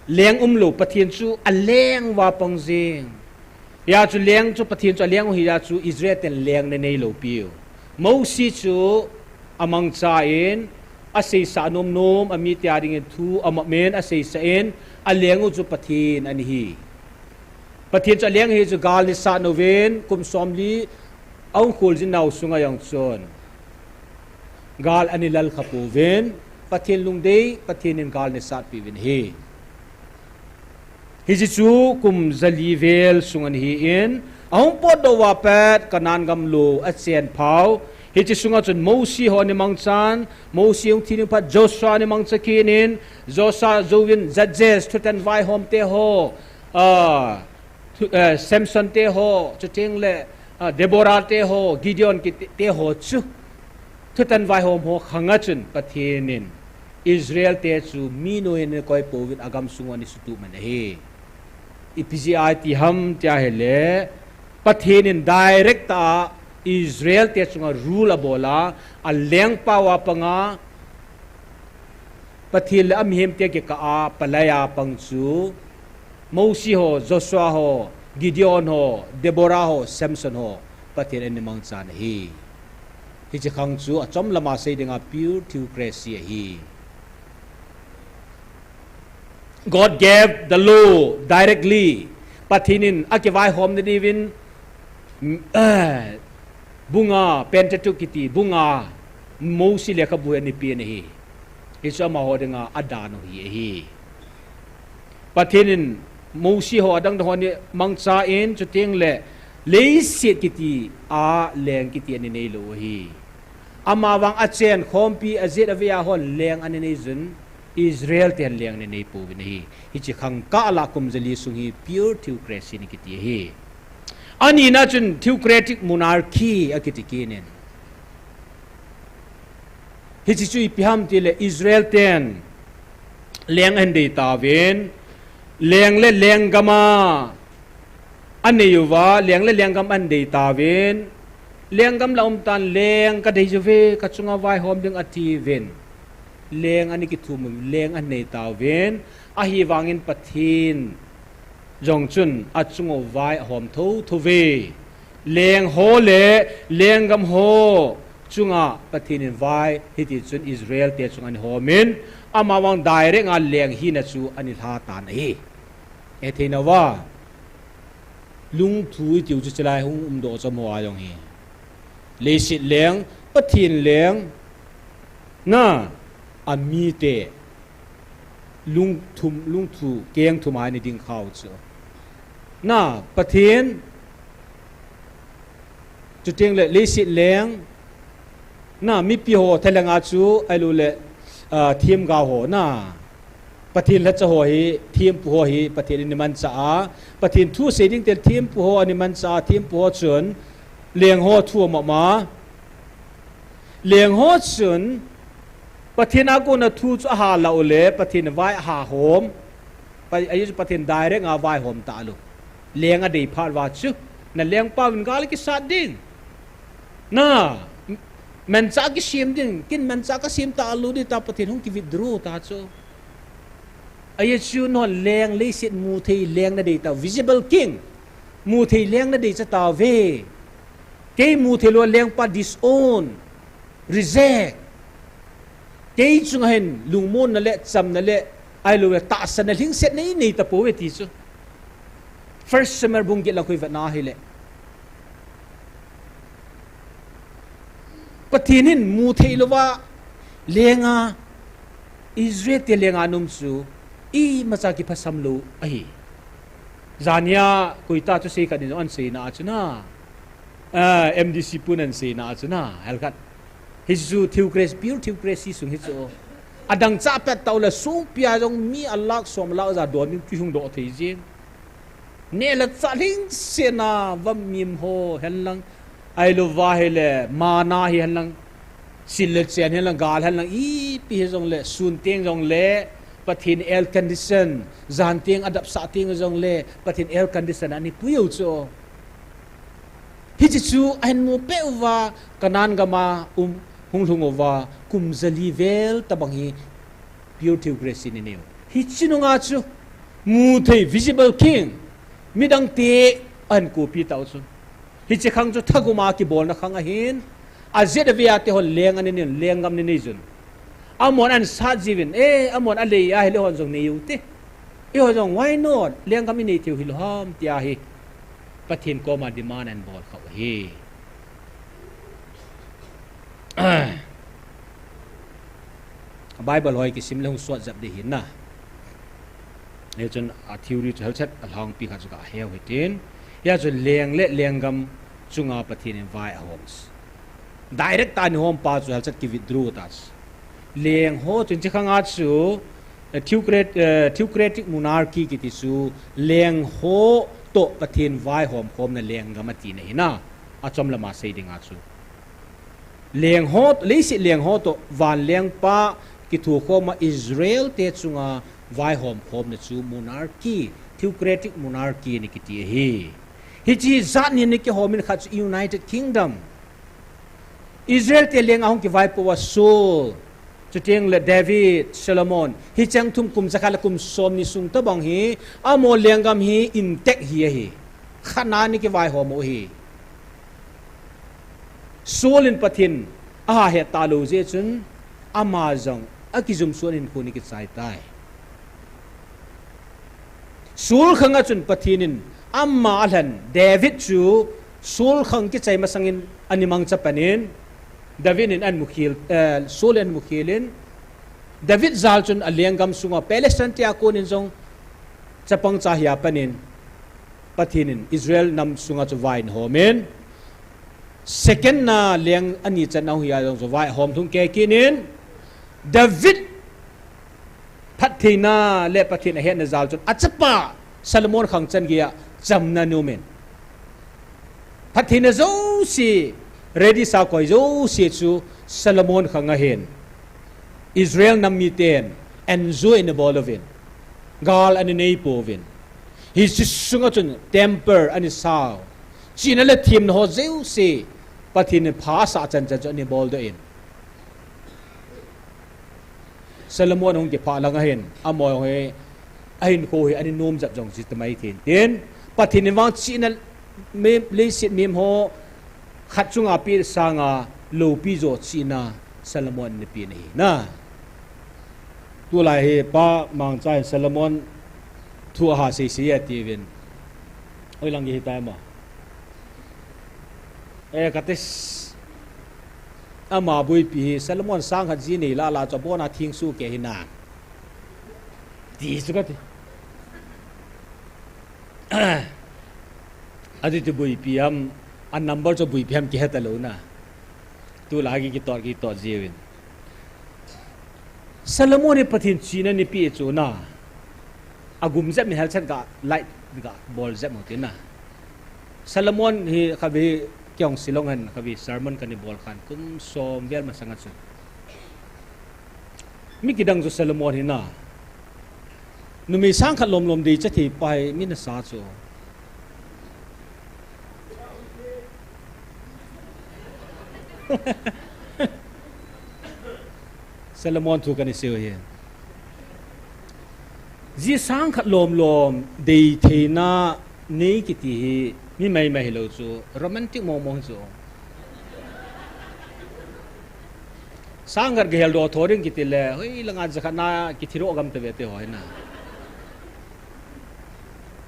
Leng umlou, Pathen chu aleng uva pang jing. Hia chu leng chu Pathen chu aleng u hia chu Israel ten leng ana neilou piu. Mosi chu amangcha in, aseisah nom nom, amite a dingin thu amap in, aseisah in, aleng u chu Pathen ana hi. Pathen chu aleng hi chu gal ana sat uvin, kum som li, ahung khol jing nau sunga jong chun. Gal ana lal kha pouvin, Pathen lungdei, Pathen in gal ana satpi uvin ahi. Hiche chu kum ja li vel sung ana hi in, ahung potdoh uva pat, Canaan gam lou achen phau. Hiche sunga chun Mosi ho ana mangchan, Mosi hung thi ding phat Joshua ana mangcha kit in, Joshua jouvin Judges, thutan vaihom te ho, ah, thu, eh, Samson te ho, chuteng le, ah, Deborah te ho, Gideon kiti te ho chu. Thutan vaihom ho khang a chun Pathen in Israel te chu mi noiya ana koi pouvin agam sung uva ana sutup man ahi. Ipi jeh a iti ham tia ahile, Pathen in direct a Israel te chunga rule abol a, alengpa uva pang a, Pathen le amihem te kikah a palai a pang chu, Mosi ho, Joshua ho, Gideon ho, Deborah ho, Samson ho, Pathen in ana mangchan ahi. Hiche khang chu achom lama sei dinga pure theocracy ahi. God gave the law directly. Pathen in akivaihom na diuvin, mm, eh, bung nga, Pentateuch kiti, bung nga, Mosi lekhabu hi ana pe ahi. Hichu amaho dinga adan u hi ahi. Pathen in Mosi ho adang dang ho ana mangchan chuteng le leiset kiti a leng kiti ana neilou ahi. Amavang achen khompi ajet avei a hon leng ana nei jun Israel ten leng ana nei pouvin ahi. Hiche khang kah a kum ja li sung hi pure theocracy ana kiti ahi. Anina chun theocratic monarchy akiti kit in. Hiche chu ipi ham tile Israel ten leng ahin dei tauvin, leng le lenggam a anei uva, leng le lenggam ahin dei tauvin, lenggam la um tan leng kadei uve, kachunga vaihom ding atiuvin, leng ana kithum uvin, leng ahin nei tauvin, ahivangin Pathen jong chun achung uva vai ahom thotho uve. Leng ho le lenggam ho chunga Pathen in vai hiti chun Israel te chunga ana hom in, amavang direct a leng hina chu ana lha tan ahi. Hethei nauva, lungthu itiu chu chulai hung umdoh chom ho a jong hi. Leiset leng, Pathen leng, na, amite lungthum, lungthu keng thum a ni ding khau chu. Na, Pathen, chuteng le leiset leng, na, mipi ho thalheng a chu, ahilou le, ah, themgao ho, na, Pathen lhacha ho hi, thempu ho hi, Pathen in eimanchah a, Pathen thu sei ding te thempu ho ana manchah a, thempu ho chun, leng ho thu ama ma. Leng ho chun, Pathen a kona thu chu aha la u le, Pathen vai aha hom. Pa, ahi chu Pathen direct a vaihom ta lou. Leng adei phat uva chu. Na lengpa vin gal kisat ding. Na, manchah kisem ding. Ken manchah kasem ta lou ding tia Pathen hung ki withdraw ta chu. Ahi chu nahon leng leiset mu thei leng nadei ta. Visible king. Mu thei leng nadei cha tauve. Kei mu thei lou lengpa disown. Reject. Kei chunga hin lungmonna le, chamna le, ahilou le, tahsanna lhingsetna inei tapouve ti chu. First Samuel bung get lang khu ivet na hile. Pathen in mu thei louva, lenga, Israel te lenga ana um chu, imacha kiphasam lou ahi. Jania, koi ta chu sei khat in ana seina a chu na. Ah, M D C pun ana seina a chu na, hel khat. Hichu theocracy, pure theocracy sung hi chu. Adang cha pet tau le songpi a jong mi a lakh som lakh ja don ding chu hung doh thei jing. Neh le chah lhingsetna, vamim ho hen lang. Ahilou va hile, mana hi hen lang. Sil le chen hen lang, gal hen lang, ipi hi jong le, sun teng jong le, Pathen air condition, jan teng adap sah teng jong le, Pathen air condition ana pui u chu. Hiche chu ahin mu peh uva, Canaan gam a um hung lhung uva, kum jali vel tabang hi pure theocracy ni neu. Hiche nunga chu mu thei visible king, midang te ahin kopi tau chu. Hiche khang chu thagum a kibolna khang ahin, ajeh a vea te hon leng ana nei, lenggam ana nei jun. Amon ana sat jiuvin, eh, amon alei a hile hon jong nei u te. Eiho jong, why not? Lenggam inei thei u hilou ham, tia hi Pathen koma demand ana bol khau hi. Bible ho kisim le hung sot jep ding ahi na. Hichun a theory chu helchet a lhangpi khat chu kahe u hitin. Hia chu leng le lenggam chunga Pathen in vai ahom. Direct tah a ana hom pa chu helchet ki withdraw ta chu. Leng ho chun hiche khang a chu, eh, theocrat-, eh, theocratic monarchy kiti chu leng ho toh Pathen vaihom khomna lenggam atina ahi na. Achom lama sei ding a chu. Leng ho, leiset leng ho toh van lengpa kithukhom a Israel te chunga vaihom khomna chu monarchy, theocratic monarchy ana kiti ahi. Hiche jat ni ana kihom in khat chu United Kingdom. Israel te lenga hung kivaipo uva Saul, chuteng le David, Solomon, hicheng thum kum jakhat le kum somni sung tabang hi, amaho lenggam hi intact hi ahi. Khat na ana kivaihom u ahi. Saul in Pathen aha het talou jeh chun, ama jong akijumsuh in hinkho ana kichai tai. Saul khang a chun Pathen in ama alhen David chu Saul khang kichai masang in ana mangcha pan in, David in ana mukhel, eh, Saul in ana mukhel in, David jal chun alenggam sunga Palestine te a kon in jong chapang cha hia pan in, Pathen in Israel nam sunga chu vai ana hom in, second na leng ani channa hung hia jong chu vai ahom lhung kei kit in, David phattheina le Pathen ahetna jal chun achapa Solomon khang chan geiya chamna ana um in. Phattheina jouse, ready sa koi jouse chu Solomon khang ahin. Israel nam miten enjoy ana bol uvin. Gal ana nei pouvin. Hiche sunga chun temple ana sau. Chihna le themna ho jouse Pathen in pha asah chan chan chu ana boldoh in. Solomon hung kiphah lang ahin, amaho hi, ahinkho hi ana nom jep jong chu tamai thei in tin, Pathen in vang chihna mem, leiset mem ho khat chunga pe sanga loupi jo chihna Solomon in ana pe ahi na. Tulai hi Pa Mangcha in Solomon thu aha sei sei e atiuvin. Hoilang gei hitam a. Eh, kati s-, ama boipi hi Solomon sang khat ji nei lala chu abona thengsuh kei ahi na. Ti chu kati. Ati ti buipi ham, a number chu buipi ham kihe talou na. Tulai hi kitot kitot jiuvin. Solomon hi Pathen chihna nipi chu na. Agum jep in helchat ga light ga bol jep mo ti na. Solomon hi khavi kiong silong han khavi sermon kani bol khan kum som vel masanga chu. Mi kidang chu Solomon hi na. Numei sang khat lom lom dei cha thei pa hi mi nasa chu. Solomon thu kani seiu hi. Ji sang khat lom lom dei theina nei kiti hi mi mai mai hilou chu romantic mong mong chu. Sang khat gahel doh tho ding kiti le, hoi langa jakhat na kithi doh gam tave te ho hi na.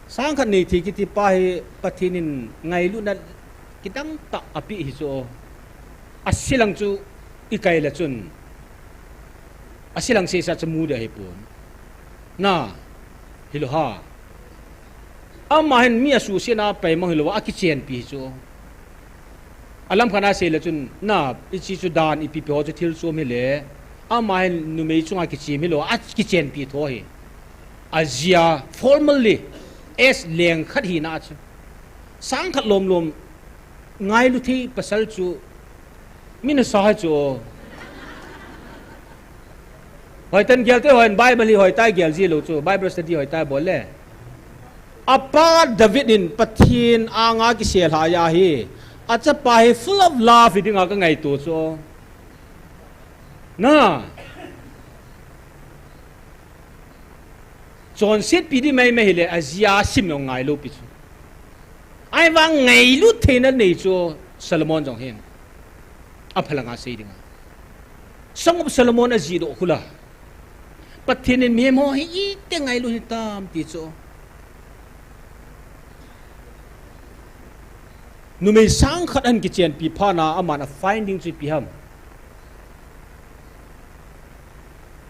Sang khat nei thei kiti pa hi Pathen in ngailutna kidang tah apeh hi chu. Ase lang chu ikai le chun. Ase lang seisa chu mu ding ahipon. Na, hilou ha. Ama hin mi asuhsetna pai mang hilou a, akichenpi chu. Alam khat a sei le chun, na, hiche chu dan ipi pi ho chu thil chom hile. Ama hin numei chunga kichem hilou a, akichenpi tho hi. Ajia formally as leng khat hina chu. Sang khat lom lom ngailu thei pasal chu. Mi nasa hai chu. Hoitah in gel te hoi, Bible hi hoitah in gel ji lou chu. Bible study hoitah in bol le. Apa David in Pathen anga kisel lhai ahi. Achapa hi full of love hi dinga kangaito chu. Na. Chonsetpi di mai mai hile ajia sim jong ngailou pi chu. Ahivang ngailut theina nei chu Solomon jong hin. Aphalang a sei dinga. Song of Solomon ajih doh khu la. Pathen in mihem ho hi iti ngailut hitam ti chu. Numei sang khat ahin kichenpi phat na aman a finding chu ipi ham.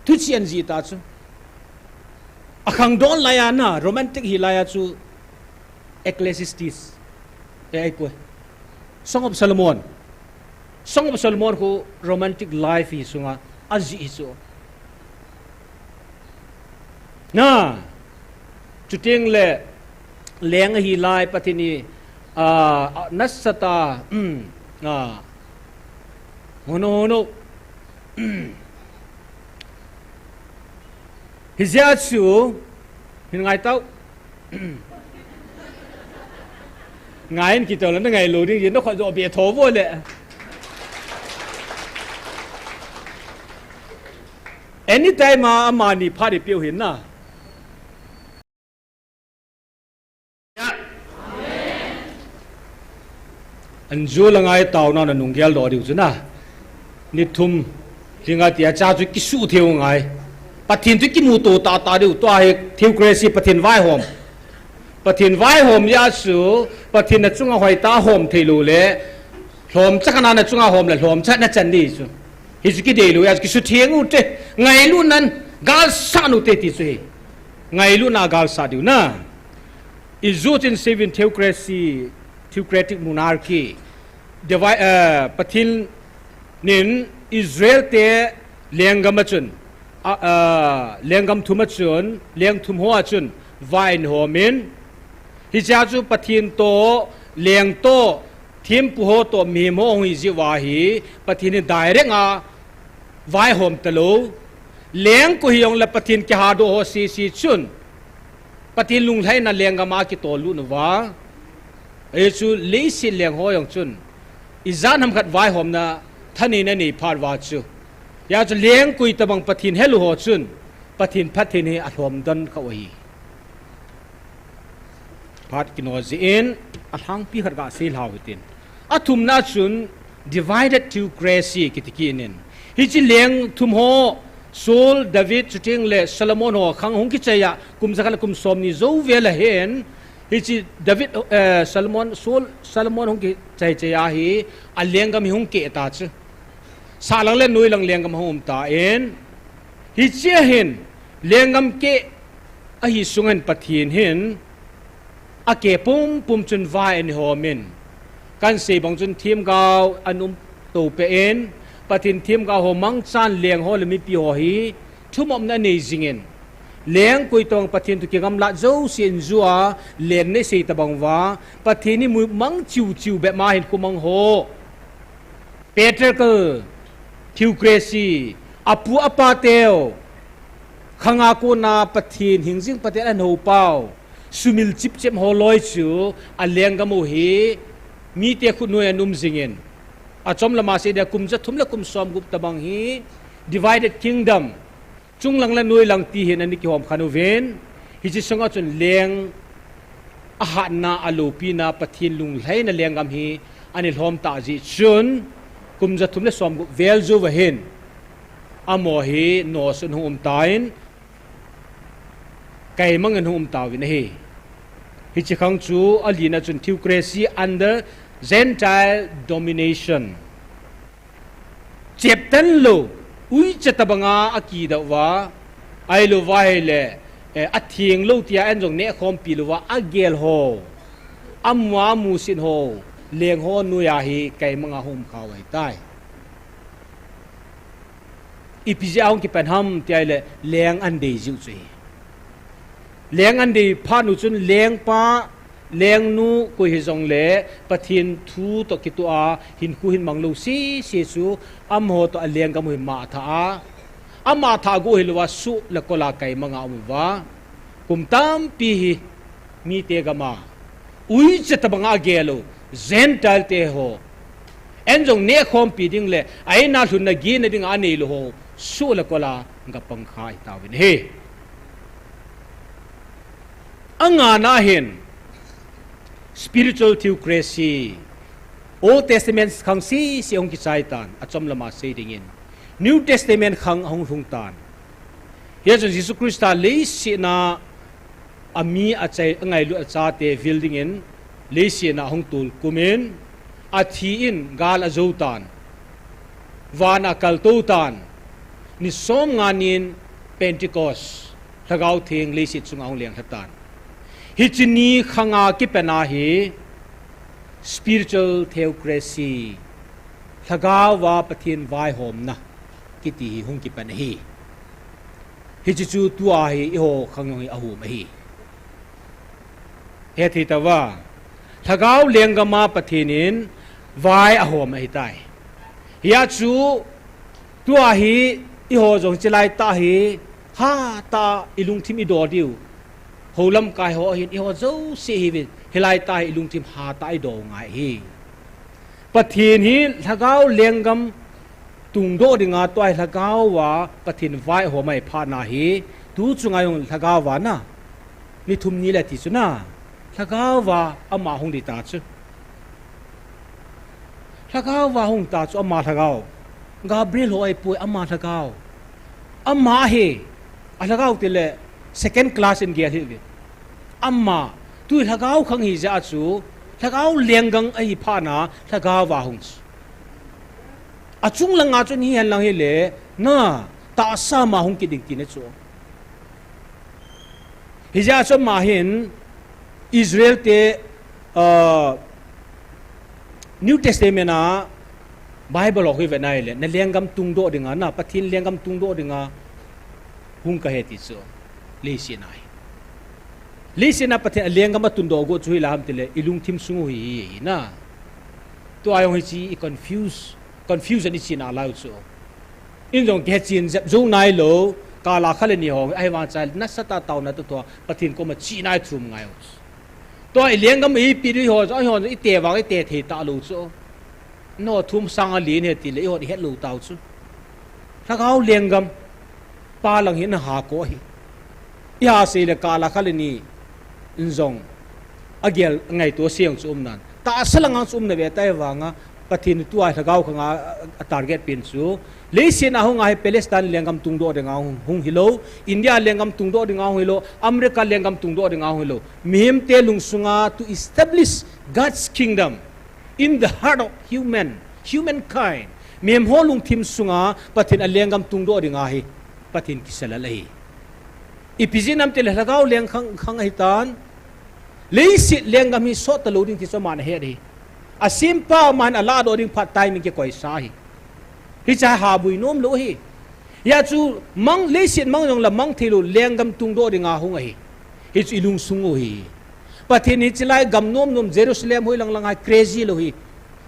Thuchih ahin jih ta chu. Akhangdon lai a na, romantic hi lai a chu Ecclesiastes. Eh, ahipoi. Song of Solomon. Song of Solomon khu romantic life hi sunga ajih hi chu. Na, chuteng le leng ahi lai Pathen in, ah, nasatah, um, ah, hono, hono. Hijeh chun, hin ngai tau. Ngai in kiti le na ngailou ding, yin na khut jo be tho vo le. Anytime a, amani phat ipi u hin na. Anju la ngai tauna na nung gel doh diu chu na. Ni thum, lhinga tia cha chu kisuh thei u ngai. Pathen chu kimuto tahtah diu, tua hi theocracy Pathen vaihom. Pathen vaihom jeh chu, Pathen na chunga hoitah a hom thei lou le, lhomcha khat na na chunga hom le, lhomcha na chan di chu. Hichu kidei lou jeh chu, kisutheng u te, ngailutnan, galsat u te ti chu hi. Ngailutna galsat diu na. Ijou chin seven theocracy, theocratic monarchy. Divide, eh, Pathen in Israel te lenggam a chun, a, a, lenggam thum a chun, leng thum ho a chun, vai ahin hom in. Hichea chu Pathen toh, leng toh, thempu ho toh, mihem ho hung hi jeh uva hi, Pathen in direct a, vaihom talou. Leng koi hijong le Pathen kihadoh ho sese chun. Pathen lunglhaina lenggam a kitol lut uva. Hichu leiset leng ho jong chun. Ijat ham khat vaihomna thaneina nei phat uva chu. Hijeh chun leng koi tabang Pathen helu ho chun. Pathen phatthei hi alhom don kha u ahi. Phat kino jeh in, alhangpi khat kasei lhau hitin. Athumna chun, divided theocracy kiti kit in. Hiche leng thum ho, Saul, David, chuteng le Solomon ho khang hung kichai a, kum jakhat le kum somni jou vel ahin. Hiche David, eh, Solomon, Saul, Solomon hung kichai chai a hi, alenggam hi hung keh ta chu. Sahlang le noilang lenggam hung um tan. Hiche a hin, lenggam keh, Ahi sungin Pathen hin akeh pumpum chun vai anei hom in, kansei bang chun themgao ana um to peh in, Pathen themgao ho mangchan leng ho le mipi ho hi thumopna anei jingin, leng koi tobang Pathen thu kigamlat jouse in jua leng nei sei tobang uva, Pathen hi mumang chiuchiu bep ma hin khumang ho, patriarchal theocracy, apu apa teu, khanga kona Pathen hingjing Pathen anhoupau, sumil chipchep ho loi chu alenggam u hi mite khut noi a um jingin, achom lama seiding a kum jathum le kum somgup tobang hi divided kingdom, chunglang le noilang ti hin ana kihom khen uvin, hiche sunga chun leng ahatna, aloupina, Pathen lunglhaina lenggam hi ana lhom tah jeh chun, kum jathum le somgup vel jou uva hin, amaho hi nosun hung um tan, kaimang in hung um tauvin ahi. Hiche khang chu alina chun theocracy under Gentile domination. Cheptan lou, uicha tobanga akidah uva, ahilou uva ahile, eh, atheng lou tia an jong nehkhompi louva agel ho, amu a musit ho, leng ho noiya hi kaimanga hung um khau ahitai. Ipi jeh a hung kipan ham tia ahile, leng ana dei jiu chu ahi. Leng ana dei phat u chun lengpa, lengnu koi hijongle Pathen thu toh kitoh a hinkho hin mang lou sese chu amaho toh alenggam u hi mangthah a, amangthah go hilouva soh le kol a kaimanga um uva, kum tampi hi mite gam a uicha tobanga agel u, Gentile te ho, an jong nehkhompi ding le a-in a lhunna gehna dinga aneilou ho, soh le kol a gapang kha ahitauvin ahi. Angana hin spiritual theocracy, Old Testament khang sese hung kichai tan, achom lama sei dingin New Testament khang ahung lhung tan. Hia chun Jesu Christa leiset a ami achai, angailut achate vil dingin leiset a ahung tolkhum in, athi in gal ajou tan, van a akaltou tan, ni somnga nin Pentecost, Lhagao Theng leiset chunga ahung lenglha tan. Hiche ni khanga kipan a hi spiritual theocracy, Lhagao a Pathen vaihomna kiti hi hung kipan ahi. Hiche chu tua hi eiho khang jong hi ahom ahi. Hethei tauva, Lhagao lenggam a Pathen in vai ahom ahitai. Hia chu tua hi eiho jong hiche laitah hi hatah a ilungthim idol diu. Hou lamkai ho hin eiho jouse hiuvin, hilai tah hi ilungthim hatah a idol ngai ahi. Pathen hi Lhagao lenggam tungdoh dinga tua hi Lhagao a Pathen vai ahom ahi phat na hi, tu chunga jong Lhagao a na, ni thum ni le ti chu na, Lhagao a ama hung ding ta chu. Lhagao a hung ta chu ama Lhagao. Gabriel ho ahipoi, ama Lhagao. Ama hi, a Lhagao tile second class in gel hih uve. Ama, tu Lhagao khang hi jeh a chu, Lhagao lenggam ahi phat na, Lhagao a hung chu. Achung langa chun hihen lang hile, na, tahsa ma hung kit ding tina chu. Hijeh a chu ama hin Israel te, ah, New Testament a Bible ho hi vet na hile, na lenggam tungdoh dinga, na Pathen lenggam tungdoh dinga hung kahi ti chu. Leiset a hi. Leiset a Pathen a lenggam atungdoh go chu hilai ham tile, ilungthim sung u hi, hi, hi na. Tua jong hiche i confuse, confusion ichi nalai u chu. In jong kihechen jep jou nailou, kal a khat le ni ho, ahivang chule nasatah a taona toh thua, Pathen koma chihna ithum ngai u. Tua i lenggam ipi ding ho, jong, ho, ite vang, ite thei talou chu. Nao thum sang a len ahi tile, eiho ihet lou tau chu. Lhagao lenggam, pa lang hi ana ha ko ahi. Iha sei le kal a khat le ni in jong agel ngaito seng chu um nan. Tahsa langa chu um na ve tai vanga, Pathen tua Lhagao khanga a target pen chu. Leiset a hung a hi Palestine lenggam tungdoh dinga hung, hung hilou. India lenggam tungdoh dinga hung hilou. America lenggam tungdoh dinga hung hilou. Mihem te lungsunga to establish God's kingdom in the heart of human, humankind. Mihem ho lungthim sunga Pathen a lenggam tungdoh dinga hi Pathen kisalal ahi. Ipi jeh ham itile lhagao leng khang, khang ahitan. Leiset lenggam hi sot talou ding ti chu aman ahet ahi. Asempa aman aladoh ding phat timing kikoisa ahi. Hiche hi haboi nom lou ahi. Hijeh chun mang, leiset mang jongle mang theilou lenggam tungdoh dinga hung ahi. Hichu ilungsung u ahi. Pathen in hiche lai gam nom nom Jerusalem hoilang lang a crazy lou ahi.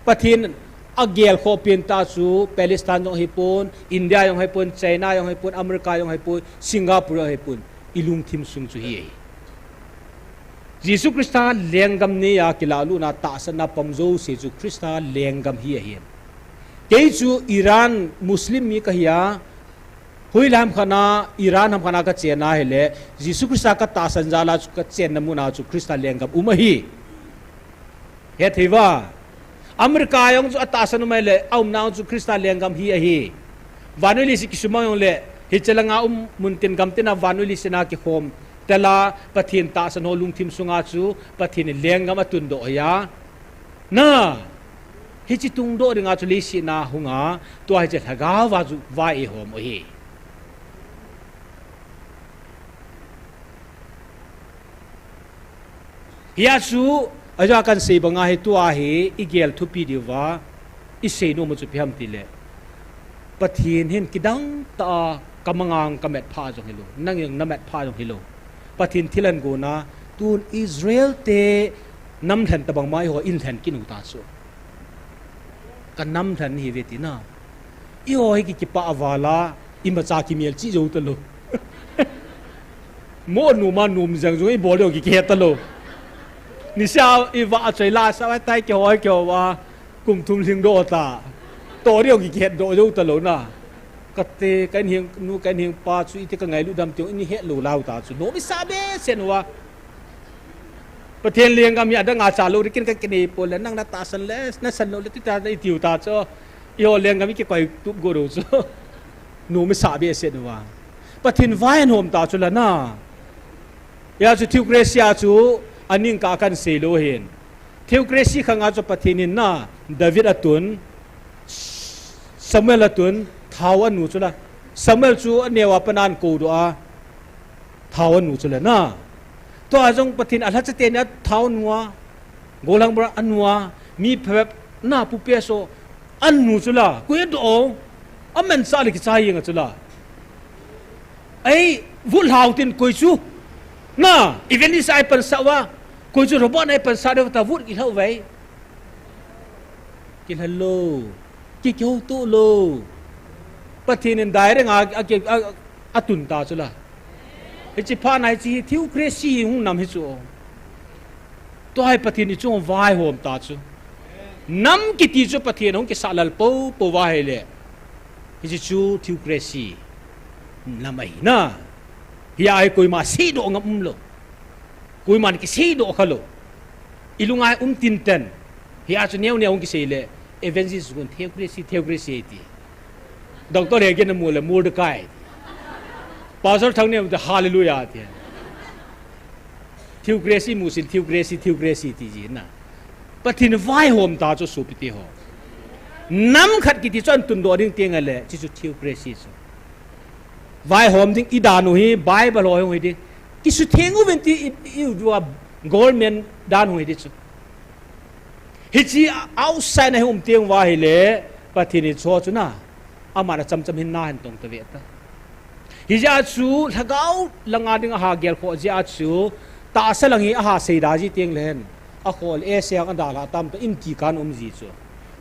Pathen in agelkhoh pentah chu Palestine jong ahipon, India jong ahipon, China jong ahipon, America jong ahipon, Singapore jong ahipon, ilungthim sung chu hi ahi. Jesu Christa lenggam neiya kilahlutna tahsanna pang jouse chu Christa lenggam hi ahi. Kei chu Iran Muslim mi kahi a, hoilam khat a, Iran ham khat a kachenna ahile, Jesu Christa katahsan jal a chu kachenna mun a chu Christa lenggam um ahi. Hethei uva. America jong chu atahsan um ahile, aumna jong chu Christa lenggam hi ahi. Vannoi leiset kisumang jongle, hiche langa um muntin gamtin a vannoi leiset a kikhom tel a, Pathen tahsan ho lungthim sunga chu Pathen in lenggam atundoh ahi a. Na, hiche tungdoh dinga chu leiset a hung a, tua hiche lhagao a chu vai eihom u ahi. Hijeh chun, ajeh a kahin sei banga hi tua hi igel thupi diuva, isei nom u chu ipi ham itile, Pathen hin kidang tah a kamang a kamat pha jong hilou, nang jong namat pha jong hilou. Pathen thilgon a, tun Israel te namlhen tobang ma eiho inlhen kit u ta chu. Kanamlhen nahiuve tina. Eiho hi ki, kipah val a, imacha kimelchih jou talou. Mo nom a nom jeng jong ibol diu ki, kihe talou. Niseh a ivah a choi la sa vai tai keiho, keiho a kum thum lhingdoh ta. Toh diu ki, kihetdoh jou talou na. Kate, ka inheng nu, ka inheng pa chu iti kangailut dam ti jong ihet lou lau ta chu. Nom isah behseh uva. Pathen lenggam hi adang a chalou ding kin kakinei pole, nang natahsan le, nasan lou le, tita itiu ta chu. Eiho lenggam hi kikoi tup go lou chu. Nom isah behseh uva. Pathen vai ahom ta chu la na. Hijeh chun theocracy a chu aning kah a kahin sei lou ahin. Theocracy khang a chu Pathen in na, David atun, Samuel atun, thao anu chu la. Samuel chu aneo a pat a ahin koudoh a, thao anu chu la na. Tua jong Pathen alhacha teni a thao anu a, gollhang bar anu a, mi phabep na pupe so, anu chu la, koi adoh o, amanchah le kichai jeng a chu la. Ei, vut lhau tin koi chu. Na, evangelist a ipansah uva, koi chu robot a ipansah diu ta vut kilhau vai. Kilha lou. Ki, kihouto lou. Pathen in direct a, a, a, a, atun ta chu la. Hiche phat na hiche hi theocracy hung nam hi chu. Tua hi Pathen in ichung vaihom ta chu. Nam kiti chu Pathen hung kisah lal popo uva ahile. Hiche chu theocracy. Nam ahi na. Hia hi koima seidoh ngam umlou. Koiman kiseidoh khalou. Ilunga um tinten. Hia chu neo neo hung kisei le. Evangelist gun theocracy, theocracy ti. Doctor Hegin amu le Mordecai. Pastor Thangneo te hallelujah ti. Theocracy musin, theocracy, theocracy ti ji na. Pathen vaihom ta chu sopite ho. Nam khat kiti chu ahin tundoh ding teng le, hiche chu theocracy chu. Vaihom ding idan u hi, Bible ho hung hi ding. Kisutheng uvin ti i, i, i, government dan hung hi ding chu. Hiche outside na hi um teng uva ahile, Pathen in chu chu na. Aman achamcham hin na hin tong ta ve ta. Hijeh a chu lhagao langa ding aha gelkhoh jeh a chu tahsa lang hi aha seida ji teng le hen. Akhol e seng adalha tam ta im ti kan um ji chu.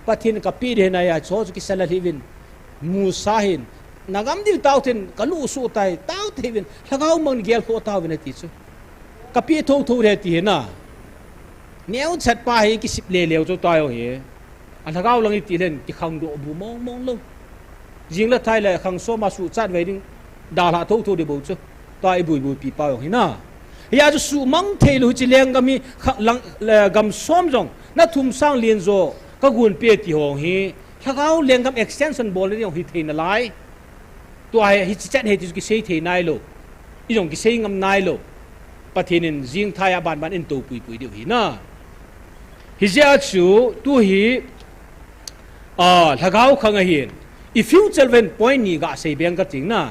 Pathen kapeh ding ahi chu chu kisa lal hihvin. Musa hin. Nagam diu tao thin kalu su tai tao te hihvin. Lhagao mang gelkhoh tauvin ati chu. Kapeh thotho le ti hi na. Neocha pa hi kisip leleu chu tai o hi. A lhagao lang iti len kikhangdoh bu mong mong lou. Jing le thai le khang soma suhchat vei ding dalha thotho ding bou chu. Tua ibuibuipi pa jong hi na. Hia chu suhmang theilou hiche lenggam hi kha, lang, le, gam som jong na thum sang lien jo kagon pe ti hong hi. Lhagao lenggam extension bol le jong hi thei nalai. Tua hi, hiche chan hi ti chu kisei thei nailou. Ijong kisei ngam nailou. Pathen in jing thai a banban in tou puipui diu hi na. Hijeh a chu, tu hi, a, lhagao khang ahin. I future ven point ni gasei beng kating na.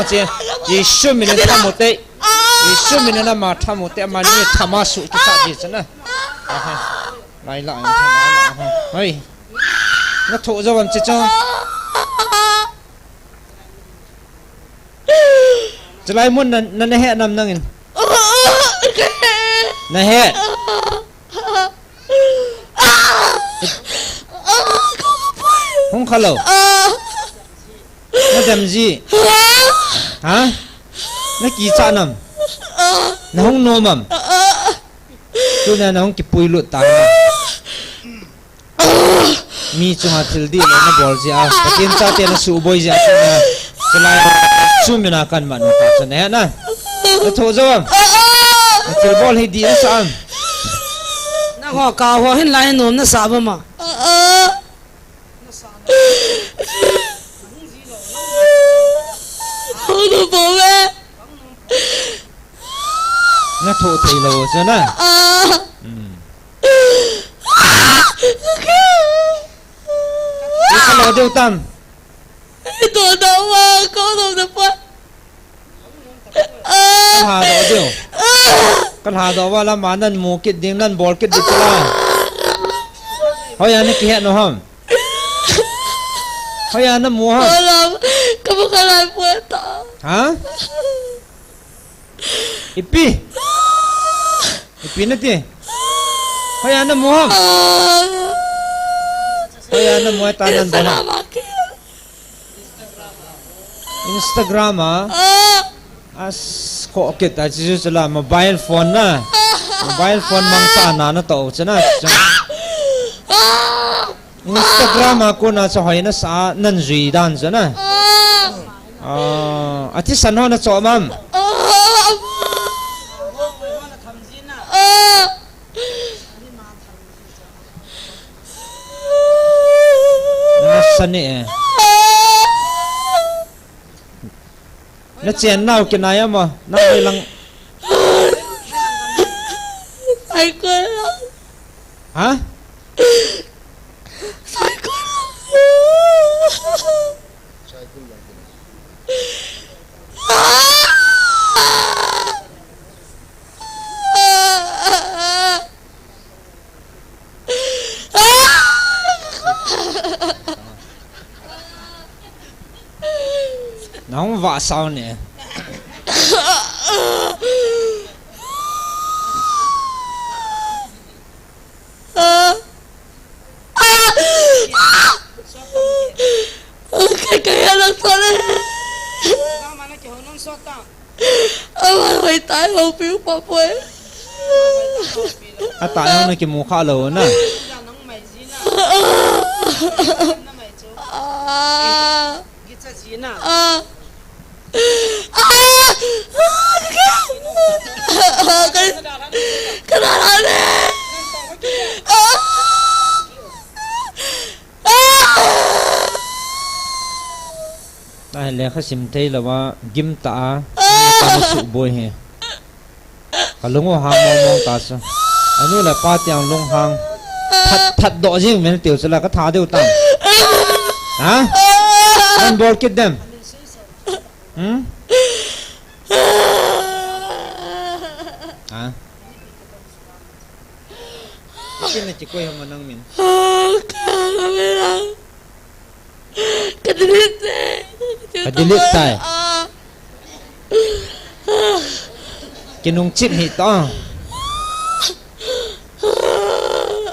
vang che. Jesu min in thamo te. Jesu min in ama thamo te, amani thama su kisa di chana. Aha. Lai la, lai la, aha. Hoi. Na tho jo vam che chong. Chulai mun na, na, na he nam nangin. Na he. Hung khalo. Na dem ji. Ha? Na kicha nam. Na hung nom am. Tuna na hung kipui lut ta. Mi chunga thil dihlou na bol jeh a, Pathen chate na suboi jeh a, chuna, chulai, chu mina kan man ta chun, he na. Na tho jo am. Na thil bol hi dih na sa am. Nangho ka ho hin lai nom na sa ba ma. Na thoh thei lou chu na. Ah. Hmm. Ika lo deu tam. Ito na wa ko lo na pa. Ka lha doh diu. Ka lha doh va lama nan mu kit ding, nan bol kit ding chu la. Hoiya na kihet u ham? Hoiya na mu ham? Ka mu khalai poi ta. Ha? Ipi? Ipi nati? Hoiya na mu ham? Hoiya na mu ta nan bol ham? Instagram a. Ah. As ko kit a chu chu la mobile phone na. Mobile phone mangcha na na to chu na. Ah. Instagram a kona chu hoina sa nan jui dan chu na. Ah. Ah, athisan ho na cho mam. Ah. Ah. Na sa ni e. Na chen nau kinai ama, na hoi lang. Sai kul lang. Ha? Sai kul lang. Nang va sao ne. Kai kai alang sao ne. Ama hoi tai ho piu pa poi. Atai ho na kimu kha lou na. Ah. Ah. Ah. Ah. Ka, ka na la le. Ah. Ah. Nahile kha sim thei lou a, gim ta a, ka na suboi hi. Ka lung u hang mong mong ta chu. Anu le pa tiang lung hang. That, that doh jing men tiu chu la ka tha deu tam. Ha? Nan bol kit dem. Hmm? Ha? Kin na kikoi ham nang min. Ka delete tai. Ka delete tai. Ah. Kinung chip hi ta.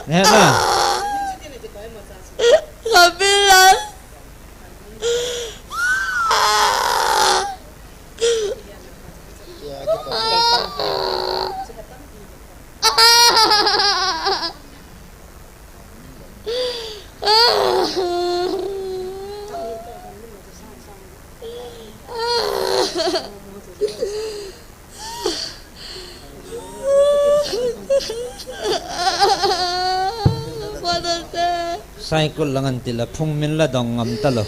Ne na. Ka delete. Saikul lang an ti la phung min la dong ngam ta lou.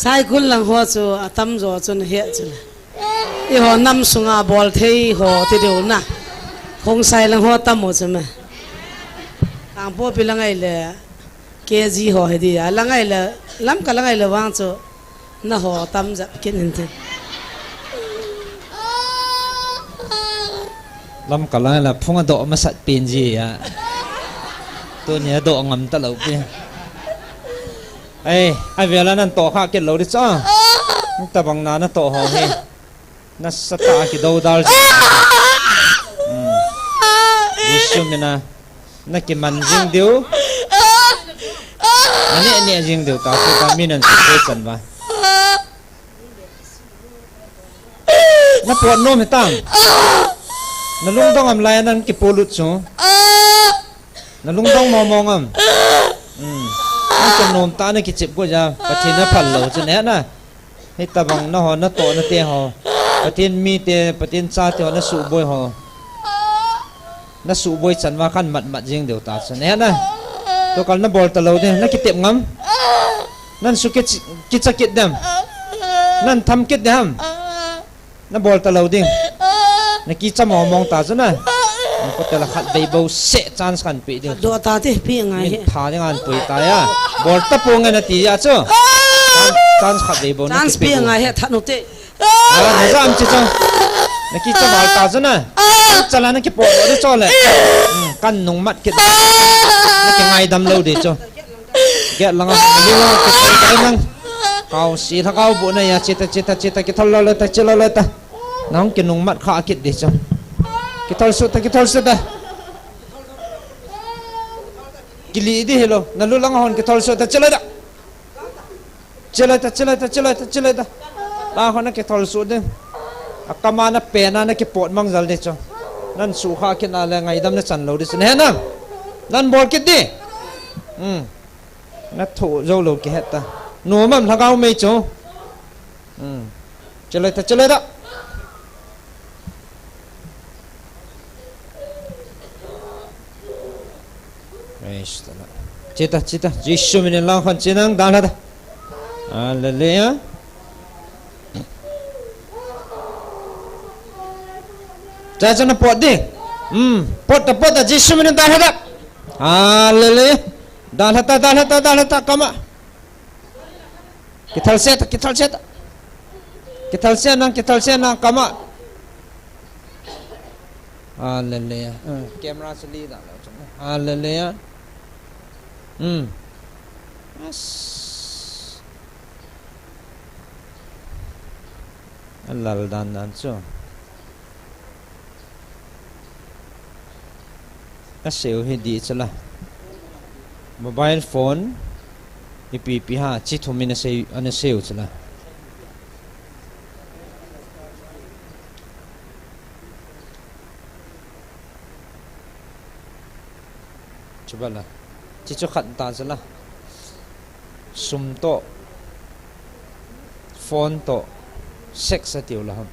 Saikul lang ho chu atam jo chu na he chu la. Eiho nam sunga bol thei ho ti deu na. Khongsai lang ho tam u chu me. Kangpokpi lang ai le K G ho hi di a lang ai le, Lamka lang ai le vang chu na ho tam jep kit in tin. Lamka lang ai le phung adoh masat pen ji a. Tuni adoh ngam ta lou pi. Ei, avel a nan toh kha kit lou di cha. Tabang na na toh ho hi. Nasatah a kidodal ji. Hmm. Jesu mina. Na kiman jing diu. Na neh neh jing diu. Ta chu ta mi nan su pe chan ba. Na pot nom hi tam. Na lungdong am lai nan kipolut chu. Na lungdong mong mong am. Hmm. An chom nom ta na kichep go ja. Pathen na phal lou chu ne na. Hitabang na ho, na toh na te ho. Pathen mite, Pathen chate ho, na suboi ho. Na suboi chan va khan mat mat jing deu ta chu. Ne na. Tukal na bol ta lou de, na kitep ngam. Nan su kicha kit dem. Nan tham kit ding ham. Na bol talou ding. Na kicha mong mong ta chu na. Na ko tela khat vei bou se chance kan pe ding. Do ta te pi ngai he. Min pha ding an pui ta ya. Bol ta pu ngai na ti ya chu. Chance, chance khat vei bou na. Chance pi ngai he, that nu te. Ah, na jam chi chu. Na kicha val ta chu na. Chala na kipo lo de chu le. Hmm, kan nung mat kit. Na kingaidam lou de chu. Get langa, langa, kipoi tai mang. Kau si tha kau bu na ya, chita, chita, chita, kithol lo lo ta, chilo lo ta. Nang kinung mat kha kit di chu. Kithol su ta, kithol su ta. Kili di hilo, na lu langa hon kithol su ta, chilo ta. Chilo ta, chilo ta, chilo ta, chilo ta. La hon na kithol su di. Akama na pena na kipot mang jal di chu. Nan su kha kit na le ngaidam na chan lo di chu. Na he na. Nan bol kit di. Hmm. Na thu jou lou kihet ta. Nu mam lhagao mei chu. Hmm. Chilai ta, chilai ta. Praise the Lord. Chita, chita. Jisu minin lang khon chinang dan hata. Hallelujah. Cha cha na pot di. Hmm. Pot ta, pot ta. Jisu minin dan hata. Hallelujah. Dan hata, dan hata, dan hata. Kama. Kithal se ta, kithal se ta. Kithal se nang, kithal se nang, kama. Hallelujah. Hmm, camera se li da lo chung. Hallelujah. Hmm. Yes. Alal dan dan chu. Aseu hi di chala. Mobile phone ipi ipi ha chi thum in asei, ana seu chala. Chubala. Chi chu khat ta chala. Sum to. Phone to. Sex atiu la ham.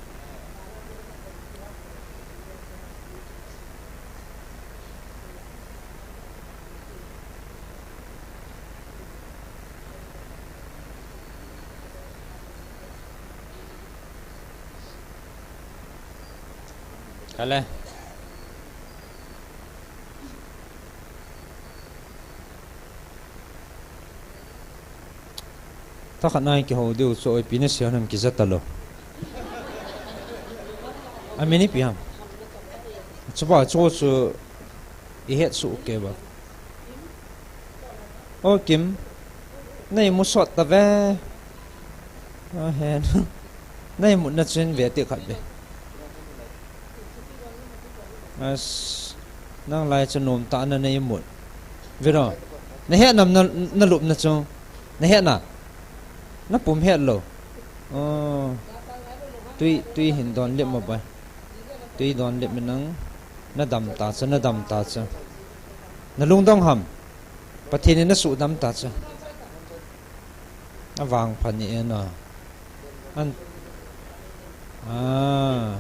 Kale. Thakhat nai kihou diu chu ipi na sei ham kija talou. Amin ipi ham. Chuba chu chu ihet su ke ba. O Kim. Nei mu sot ta ve. O hen. Nei mu na chin ve ti khat ve. As, nang lai chu nom ta na nei mut. Viro. Na het nam na, na lup na chu. Na het na. Na pum het lo. Oh. Tui, tui hin don lip mo bai. Tui don lip mi nang. Na dam ta chu, na dam ta chu. Na lungdong ham. Pathen in na su dam ta chu. Avang pha ni e na. An. Ah.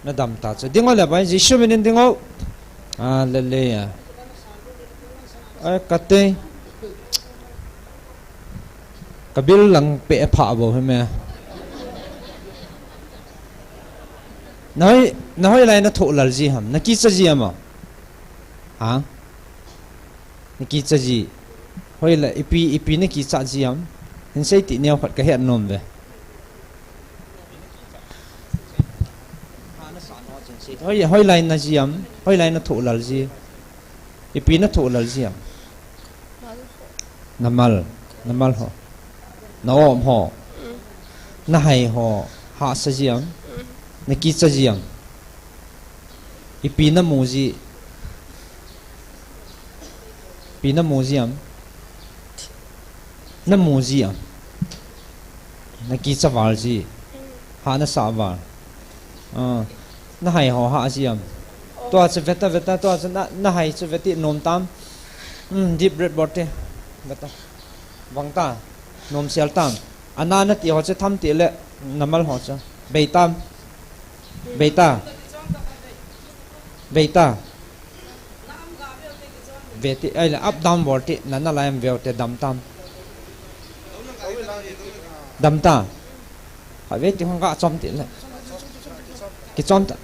Na dam ta chu. Ding o le bai, Jisu minin ding o. Ah, le le ya. Ai, kate. Ka bil lang pe pha bo he me. Na hoi, na hoi lai na tho lal ji ham. Na kicha ji ham a. Ha? Na kicha ji. Hoilai, ipi, ipi na kicha ji ham. Hin sei ti neo khat ka het nom ve. Hoi, hoilai na ji ham. Hoilai na tho lal ji. Ipi na tho lal ji ham. Na mal. Na mal ho. Na om ho. Na hai ho. Hahsa ji ham. Na kicha ji ham. Ipi na mu ji. Ipi na mu ji ham. Na mu ji ham. Na kicha val ji. Ha na sa val. Ah, na hai ho ha ji ham. Tua chu veta veta tua chu na, na hai chu veti nom tam. Hmm, deep breath bol te. Veta. Vang ta. Nom sial tam. Ana na ti ho chu tham ti le na mal ho chu. Bei tam. Bei ta. Bei ta. Ve ti, ai le up down bol ti, na na lai em veu te dam tam. Dam ta. Ave ti hung ka chom ti le. Kichom ta.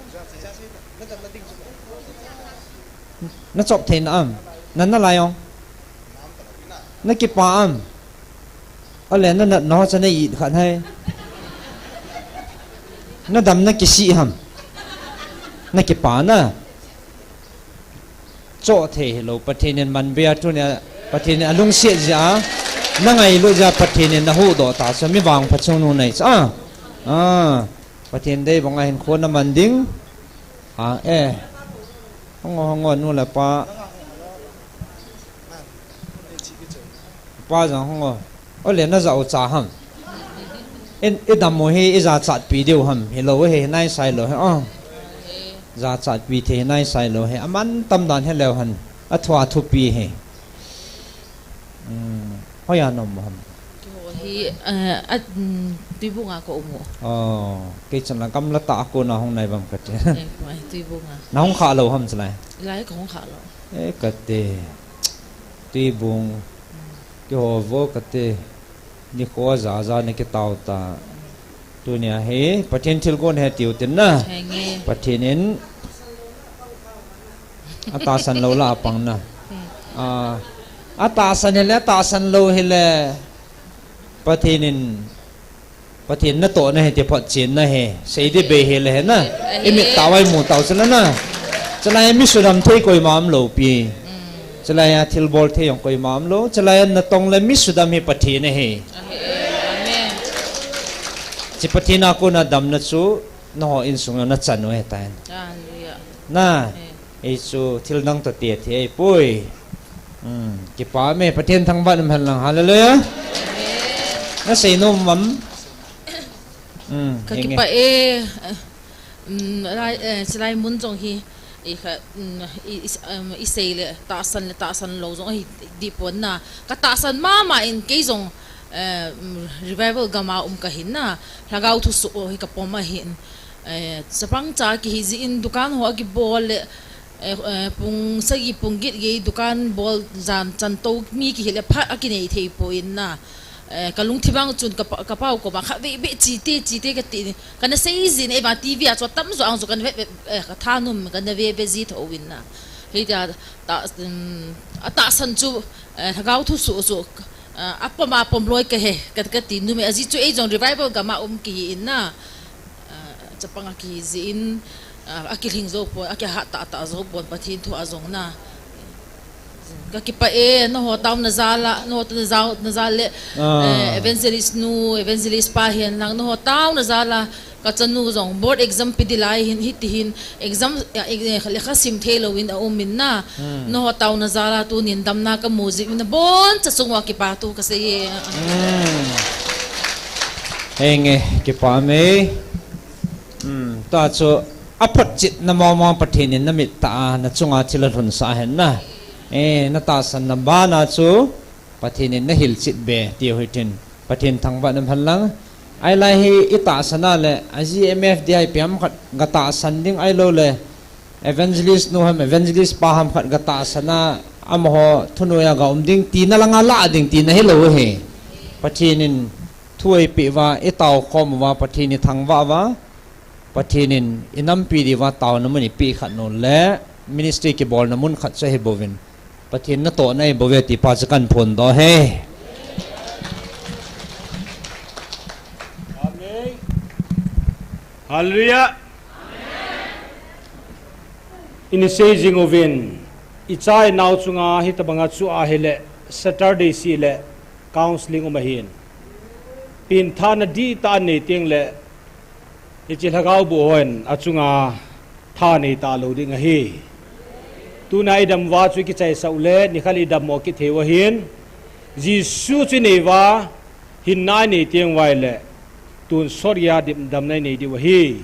Na chop thei na am. Na na lai ong. Na kipa am. Ale na nat no cha na it khan hai. Na dam na kisi ham. Na kipa na. Cho thei hilou, Pathen in man bia tu nia, Pathen in alungset jia, na ngailut jia, Pathen in na huhdoh ta, so mi vangpha chungnung nei cha. Ah, Pathen dei banga hin khon na man ding. Ah, eh. Hong o, hong o, nu le pa. Pa jong hong o. O le na ja u cha ham. In, i dam u hi, i jachat pi diu ham. Hilou hi, nai sai lou hi. Oh. Jachat pi thei, nai sai lou hi. Aman tam dan hi leu han. A thua thupi hi. Hmm. Hoi a nom ham. Keiho hi, eh, a, mm, Tuibung a ka um u. Oh. Kei chan la gamla ta a ko na hong nai bam ka ti. Eh, mai Tuibung a. Na hong kha lou ham chalai. Lai ka hong kha lou. Eh, ka ti. Tuibung. Keiho vo ka ti. Nikho a ja ja na kitao ta. Tunia hi, Pathen thilgon he tiu tin na. Henge. Pathen in a tahsan lou la a pang na. Hmm. Ah, a tahsan hile, a tahsan lou hile. Pathen in, Pathen natoh na hi ti phot chin na hi. Sei di bei hile hi na. Ahi. I mit tao ai mu tao chala na. Chalai mi sudam thei koima um lou pi. Hmm. Chalai a thilbol thei jong koima um lou. Chalai a natong le mi sudam hi Pathen ahi. Amen. Chi Pathen a kona damna chu nangho insung na chan u ahitan. Hallelujah. Na, amen. Ei chu thil dang toh te thei poi. Hmm, kipa me Pathen thangvah in um hen lang. Hallelujah. Amen. Na sei nom am. Hmm, ka henge. Kipa e. Mm, lai, eh, chilai mun jong hi, i kha, mm, i, i, um, i sei le, tahsan le, tahsan lou jong ahi di pon na. Ka tahsan mama in kei jong, eh, mm, revival gam a um ka hin na. Lhagao thu suh hi ka pom ahin. Eh, chapang cha kihi jin dukan ho kibol le, eh, eh, pung sagi pung get gei dukan bol jan chan to mi kihi le phat a kinei thei pon na. Eh, ka lungthim a chun ka pa, ka pau koma kha ve ve chi te, chi te ka ti ni. Kana sei jin, eh, ba T V a chu atam jo ang chu kana ve ve, eh, ka thanom, kana ve ve ji tho in na. Hei ta, ta, um, a tahsan chu, eh, lhagao thu suh chu, eh, apom apom loi ka he, ka, ka ti nu me, aji chu ei jong revival gam a um kihi in na. Eh, chapang a kihi jin, eh, a kilhing jo pon, a kiha ta ta jo pon, Pathen thu a jong na. Ka kipa e, nangho taona jal a, nangho taona jal, na jal le, ah, eh, evangelist nu, evangelist pa hihen lang, nangho taona jal a, ka chanu jong board exam pe di lai hin, hiti hin, exam, eh, eh, lekha sim thei lou in a um in na, hmm, nangho taona jal a, tunin damna ka mu jing in nabon cha chung uva kipa thu ka sei e. Hmm. Henge, kipa me. Hmm, ta chu, a photchetna mama Pathen in na mit tah a, na chunga thil alhun sah hen na. Eh, na tahsan na bana chu, Pathen in na hilchet be, ti u hitin. Pathen thangvah in um hen lang. Ahilai hi i tahsan a le, a G M F D I P ham khat ga tahsan ding ahilou le, evangelist nu ham, evangelist pa ham khat ga tahsan a, amaho thunoi a ga um ding, tina langa la ding, tina hilou hi. Pathen in thu eipeh uva, i tao khom uva, Pathen i thangvah uva, Pathen in i nampi diuva taona mun i peh khat nom le, ministry kibolna mun khat chu ahi bouvin. Pathen natohna ahi bouve ti pa chu kahin phondoh e. Amen. Hallelujah. Amen. Ina sei jing uvin, i cha i nao chunga hitabanga chu ahile Saturday seh le counseling um ahin. Pengthahna dihtah anei teng le, hiche lhagao boh hon achunga tha nei talou ding ahi. Tuna i dam uva chu i kichaisah u le, nikhat le i dammo kit thei u ahin. Jesu chu i nei uva, hinna i nei teng uva ahile, tonsot geiya dim, damna i nei diu ahi.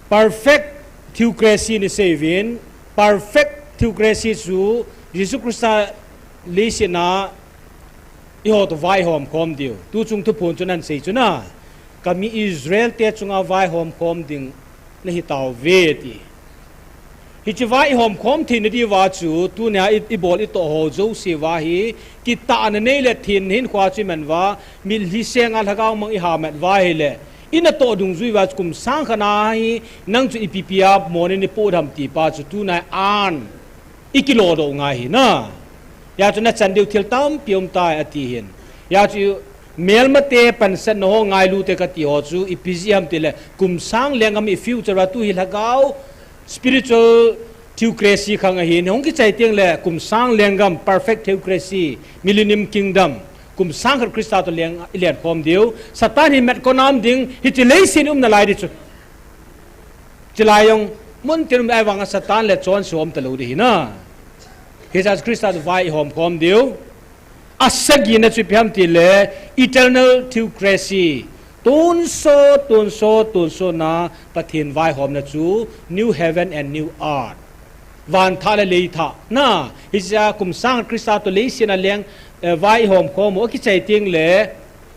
Perfect theocracy ina sei uvin, perfect theocracy chu Jesu Christa leiset a eiho toh vaihom khom diu. Tuchung thuphon chu ahin sei chu na. Ka mi Israel te chunga vaihom khom ding nahi tauve ti. Hiche vai ihom khom theina diuva chu, tunia i, ibol itoh ho jouse uva hi, kitahna nei le thenna hinkho chu iman uva, mitlhi senga lhagao mang ihamat uva ahile, inatoh dungjui uva chu kum sang khat na hi, nang chu ipi pi a monin ipoh dem ti pa chu, tunia an, ikilodoh ngai ahi na. Hijeh chun nachan diu thil tampi um tai ati ahin. Hijeh chun melmate pansatna ho ngailu te kati ho chu ipi jeh ham tile, kum sang lenggam i future a tu hi lhagao spiritual theocracy khang ahin, hung kichai teng le kum sang lenggam, perfect theocracy, millennium kingdom, kum sang khat Christa toh leng, ilen khom diu. Satan hi met konam ding, hiche leiset a um nalai ding chu. Chulai jong, mun tin um ahivanga Satan le chonse um talou ding ahi na. Hijeh chun Christa toh vai ihom khom diu. Asagina chu ipi ham tile, eternal theocracy. Tonsot, tonsot, tonsot na Pathen vaihomna chu, new heaven and new earth. Van thah le lei thah. Na, hijeh a kum sang Christa toh leiset a leng, eh, vai ihom khom u, akichai teng le,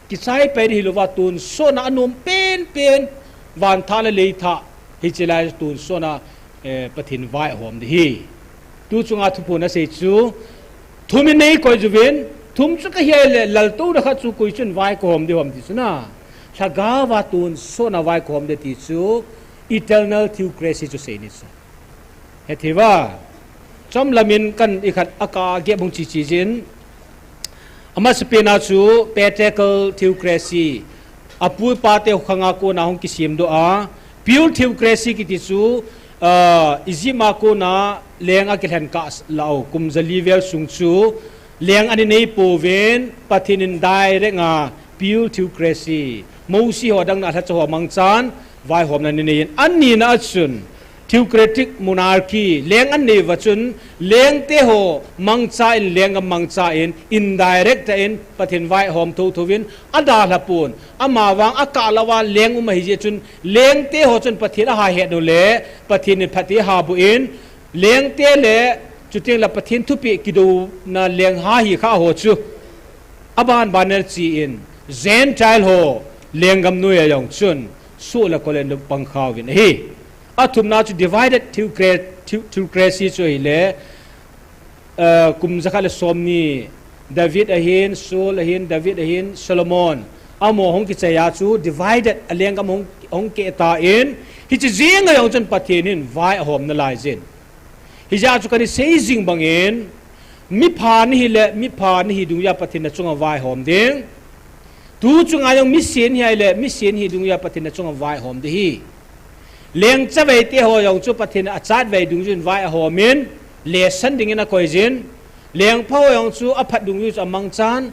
kichai pai ding hilouva tonsot na anom penpen. Van thah le lei thah. Hiche lai tonsot na eh, Pathen vai ahom ding ahi. Tu chunga thuphon asei chu, thum in nei koi uvin, thum chu kahi le, laltouna khat chu koi chun vai kahom ding ham ti chu na. Lhagao a tonsot na vai kahom ding ti chu, eternal theocracy chu seini chu. Hethei uva, chomlam in kan ikhat a kagep hung chi chi jin, Amasapen a chu patriarchal theocracy, apu ipa te khang a kona hung kisem doh a, pure theocracy kiti chu, ah, Egypt a kona leng akilhen kah lah u, kum jali vel sung chu, leng ana nei pouvin, Pathen in direct a pure theocracy, Mosi ho dang na lhacha ho mangchan, vaihomna ana nei in, anina a chun, theocratic monarchy, leng anei uva chun, lengte ho mangcha in, lenggam mangcha in, indirect a in, Pathen vaihom thotho in, adalha pon, amavang akah louva leng um ahi jeh chun, lengte ho chun Pathen aha het u le, Pathen in phatthei aha boh in, lengte le, chuteng le Pathen thupeh kidouna leng ha hi kha ho chu, aban ban a chi in, Gentile ho, lenggam noiya jong chun, soh le kol in pang kha uvin ahi. Athumna chu divided theocra-, theo-, theocracy chu ahile, eh, kum jakhat le somni, David ahin, Saul ahin, David ahin, Solomon. Amaho hung kichai a chu divided, alenggam hung, hung keh tan, hiche jeng a jong chun Pathen in vai ahom nalai jin. Hijeh a chu kana sei jing bangin, mipha nahi le, mipha nahi dungjui a Pathen in nachunga vaihom ding. Tu chunga jong misen hi ahile, misen hi dungjui a Pathen in nachunga vaihom ding ahi. Leng chavei te ho jong chu Pathen in achatvei dungjui in vai ahom in, lesson dingin akoi jin. Lengpha ho jong chu aphat dungjui chu amangchan,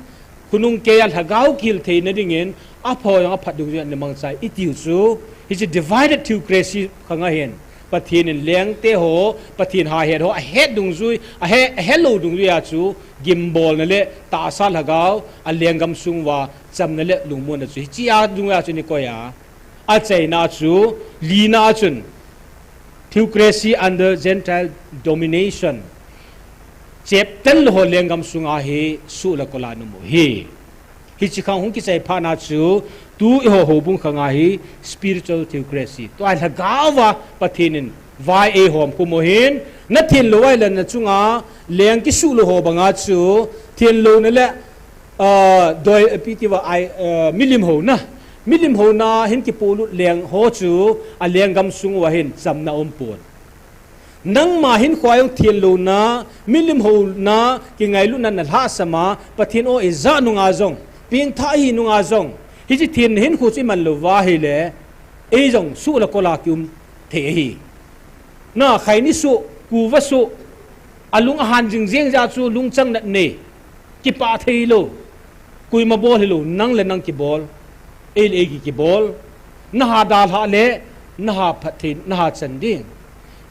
khonung keiya lhagao kihil theina dingin, apha ho jong aphat dungjui in ana mangchai, iti u chu, hiche divided theocracy khang ahin. Pathen in lengte ho, Pathen ha het ho, ahet dungjui, ahe, ahelou dungjui a chu, gimbolna le tahsa lhagao, alenggam sung uva, chamna le lungmonna chu, hiche a dungjui a chu ana koi a. Achaina chu, lina a chun, theocracy under Gentile domination. Cheptel lou ho lenggam sunga hi, soh le kol a ana um u ahi. Hiche khang hung kichai phat na chu, tu eiho houbung khang a hi spiritual theocracy. Tua lhagao a Pathen in vai eihom khom u ahin, nathenlou ahile nachunga leng kisuh lou ho banga chu, thenlouna le, ah, doi, ipi tiva ai, ah, milim houna. Milim houna hin kipolut leng ho chu, alenggam sung uva hin chamna um pon. Nangma hinkhoa jong thenlouna, milim houna, kingailutna nalhahsam a, Pathen o ijat nunga jong, pengthah ihi nunga jong, hiche thenna hinkho chu iman louva ahile, ei jong soh le kol a kium thei ahi. Na, khaini soh, kuva soh, alung ahan jing jeng jeh a chu lungchang natna nei, kipah theilou, koima bol hilou, nang le nang kibol, ei le ei ki, kibol, naha dalhah le, naha phatthei, naha chan ding.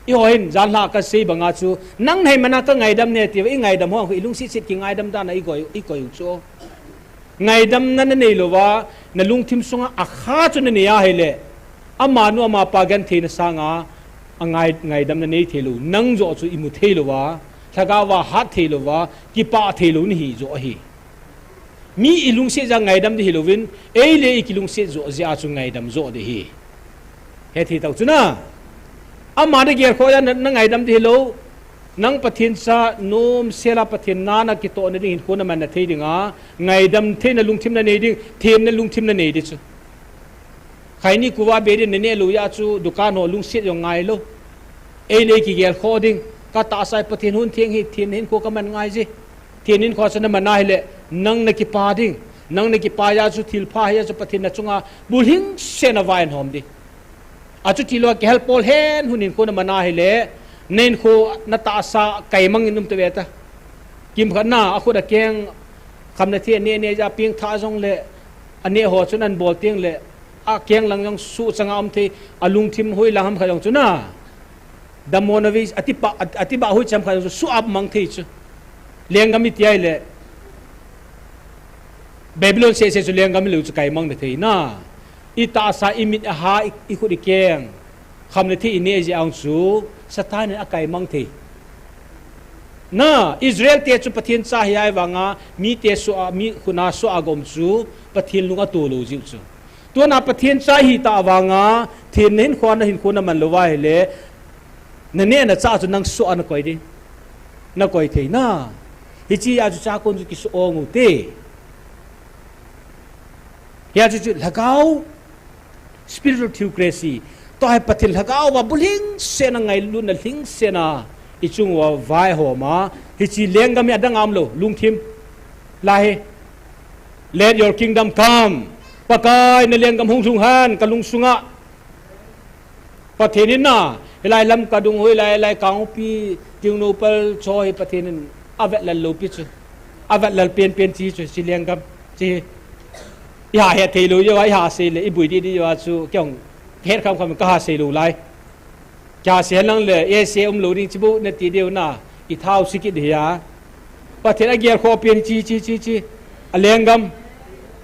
Eiho hin, janhi a kasei banga chu, nang nahi mana kangaidam ne tia, ingaidam ho, ilungset set kingaidam dan a ikoi, ikoi u chu. Ngaidamna nanei louva, nalungthim sunga akha chu nanei ahile, amanu amapa gentheina sanga, angai, ngaidamna nei theilou, nang joh chu imu theilouva, lhagao a hat theilouva, kipah theilou nahi joh ahi. Mi ilungset jeh a ngaidam ding hilouvin, ei le ei kilungset joh jeh a chu ngaidam joh ding ahi. Hethei tau chu na. Ama na gelkhoh a na, na ngaidam ding hilou. Nang Pathen cha nomsela Pathen na na kitoh na ding hinkho na man na thei ding a, ngaidam theina lungthim na nei ding, themna lungthim na nei ding chu. Khaini kuva be ding na neh lou a chu dukan ho lungset jong ngai lou. Ei le ei kigelkhoh ding. Ka tahsa Pathen hon theng hi, themna hinkho ka man ngai je. Themna hinkho chu na man a hile, nang na kipa ding. Nang na kipa a chu thilpha hi a chu Pathen na chunga bulhingsetna vai hom ding. Achuti lou a kihel pol hen hon hinkho na man a hile, na hinkho na tahsa kaimang in um ta ve ta. Kimkhat na, akhut akeng, khamna thei aneh neh a pengthah jongle, aneh ho chun ahin bol teng le, akeng lang jong suh chang a um thei, alungthim hoi lang ham khat jong chu na. Damona vei, ati pa, ati ba hoi cham khat jong chu suh a mang thei chu. Lenggam i ti a hile, Babylon seh seh chu lenggam i lou chu kaimang na thei na. I tahsa, i mit, i ha, i, i khut i keng. Khamna thei i neh jeh a chu Satan in akaimang thei. Na, Israel te chu Pathen cha hi a vang a, mite suh a, mi khut a suh a gom chu Pathen lung ato lou jiu chu. Tuna Pathen cha hi ta vang a, themna hinkho na hinkho na man lou va hile, na neh na chah chu nang suh a na koi ding. Na koi thei na. Hiche a chu chakon chu kisuh ong u te. Hia chu chu lhagao, spiritual theocracy. Tua hi Pathen lhagao va bulhingsetna ngailutna lhingsetna i chung uva vaihom a. Hiche lenggam hi adang a um lou, lungthim. Lai hi. Let your kingdom come. Pakai na lenggam hung lhung hen, ka lungsunga. Pathen in na, hilai Lamka dung hoi lai, lai Kangpokpi, Tengnoupal cho hi Pathen in avetlal lou pi chu. Avetlal penpen chi chu, chi lenggam, chi. I ha hethei lou jeh a, i ha sei le, i bui didi jeh a chu, kei jong het kham kham ka ha sei lou lai. Kei ha sei lang le, e se um lou ding chi bou na ti diu na, i thau si kit hi a. Pathen agelkhoh pen chi, chi, chi, chi. Alenggam,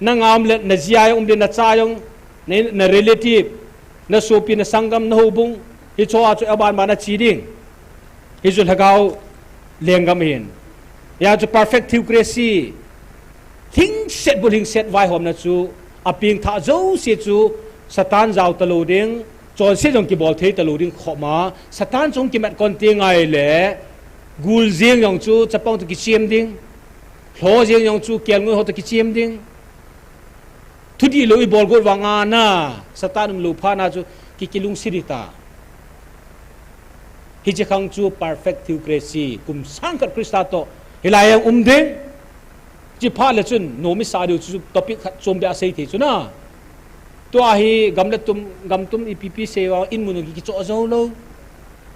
na ngam le, na jia jong um ding, na cha jong, na, na relative, na sopi, na sanggam, na houbung, hicho a chu aban ban a chi ding. Hichu lhagao lenggam ahin. Hia chu perfect theocracy. Lhingset bulhingset vaihomna chu, apengthah jouse chu, Satan jao talou ding, chonset jong kibol thei talou ding khop ma, Satan chu hung kimat kon teng ahile, gul jeng jong chu, chapang toh kichem ding, lho jeng jong chu, kelngoi ho toh kichem ding. Thudih lou i bol got vang a na, Satan um lou phat na chu ki, kilungset ding ta. Hiche khang chu perfect theocracy, kum sang khat Christa toh, hilai a um ding. Chi phat le chun, nom i sa diu chu topic khat chom beh a sei thei chu na. Tua hi gam le tum, gam tum ipi pi sei vang in mun ki, kichoh jou lou.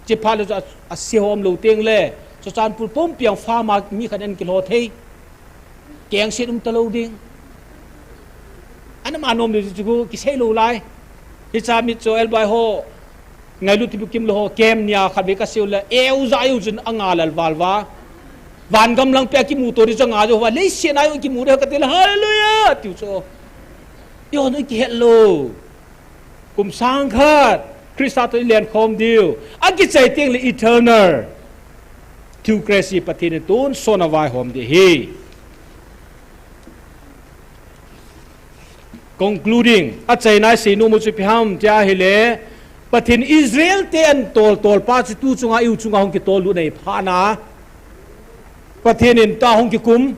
Chi phat le chu a, a se hom lou teng le, Churachandpur pumpi a farm a mi khat in kilho thei. Kengset um talou ding. Ana ma nom ding chu kisei lou lai. Hicha Mitcho Elbai ho, Ngailut Tibukim lou ho, kem nia khat vei ka sei u le, eu ja eu chun anga lal val va. Van gam lang pe a kimu to ding chu anga jo va, leiset a jong kimu ding ka ti le, hallelujah, tiu chu. Eiho nu kihet lou. Kum sang khat, Christa toh i lenkhom diu. Akichai teng le eternal. Theocracy Pathen in tonsot a vaihom ding ahi. Concluding, achaina i sei nom u chu ipi ham tia ahile, Pathen Israel te ahin tol tol pa chu tu chunga i u chunga hung kitol lut ahi phat na. Pathen in tua hung kikum.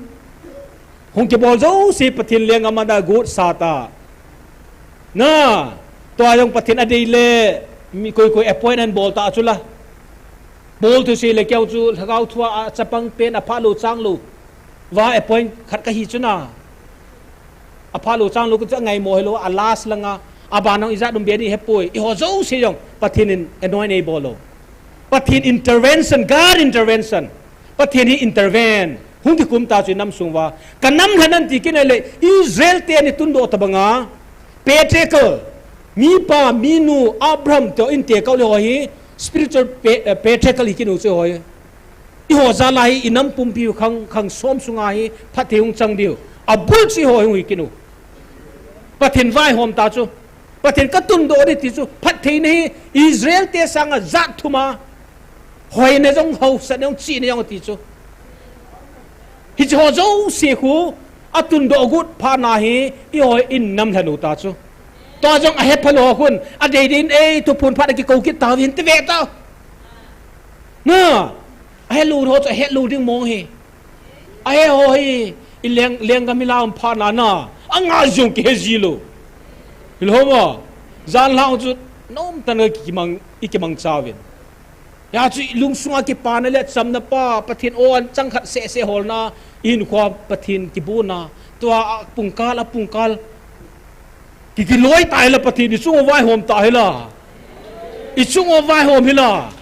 Hung kibol jouse Pathen lenggam a got sa ta. Na, tua jong Pathen adei le, mi koi koi appoint ahin bol ta chu la. Bol thusei le kei jong chu, lhagao thua a chapang pen apha lou chang lou. Va appoint khat kahi chu na. Apha lou chang lou ka chu angaimo hilou, a last lang a. Aban jong ijat um be ding hepoi. Eiho jouse jong, Pathen in anoint eibol lou. Pathen intervention, God intervention. Pathen hi intervene. Hung kikum ta chu i nam sung uva. Ka nam lhan in ti kit in ahile Israel te in i tundoh tabang a. Patriarchal. Mipa, minu, Abraham te in tekah le ho hi. Spiritual pa-, eh, patriarchal hi kinu chu ho hi. Eiho jal a hi i nam pumpi u khang, khang som sunga hi. Phatthei hung chang diu. Abul chu eiho hi hung hi kinu. Pathen vaihom ta chu. Pathen ka tundoh ding ti chu, phattheina hi Israel te sanga jat thum a, hoina jong, haosatna jong, chihna jong ati chu. Hiche ho jouse khu, atundoh got phat na hi, eiho in nam lhan u ta chu. Tua jong ahe phalou khun, adei din ei thuphon phat a kikou kit tauvin ti ve ta. Na, ahe lou ho chu ahe lou ding mong hi. Ahe ho hi, i leng, lenggam hi la um phat na na, anga jong kihe ji lou. Hilou mo, jan lang chu, nom tan a kimang, i kimang chauvin. Hia chu lungsunga kipana le chamna pa, Pathen o an chang khat seh seh holna, i hinkhoa Pathen kibuna, tua a pungkal, a pungkal. Ki, kiloi ta hila Pathen, i chung uva vaihom ta hila. I chung uva vaihom hila.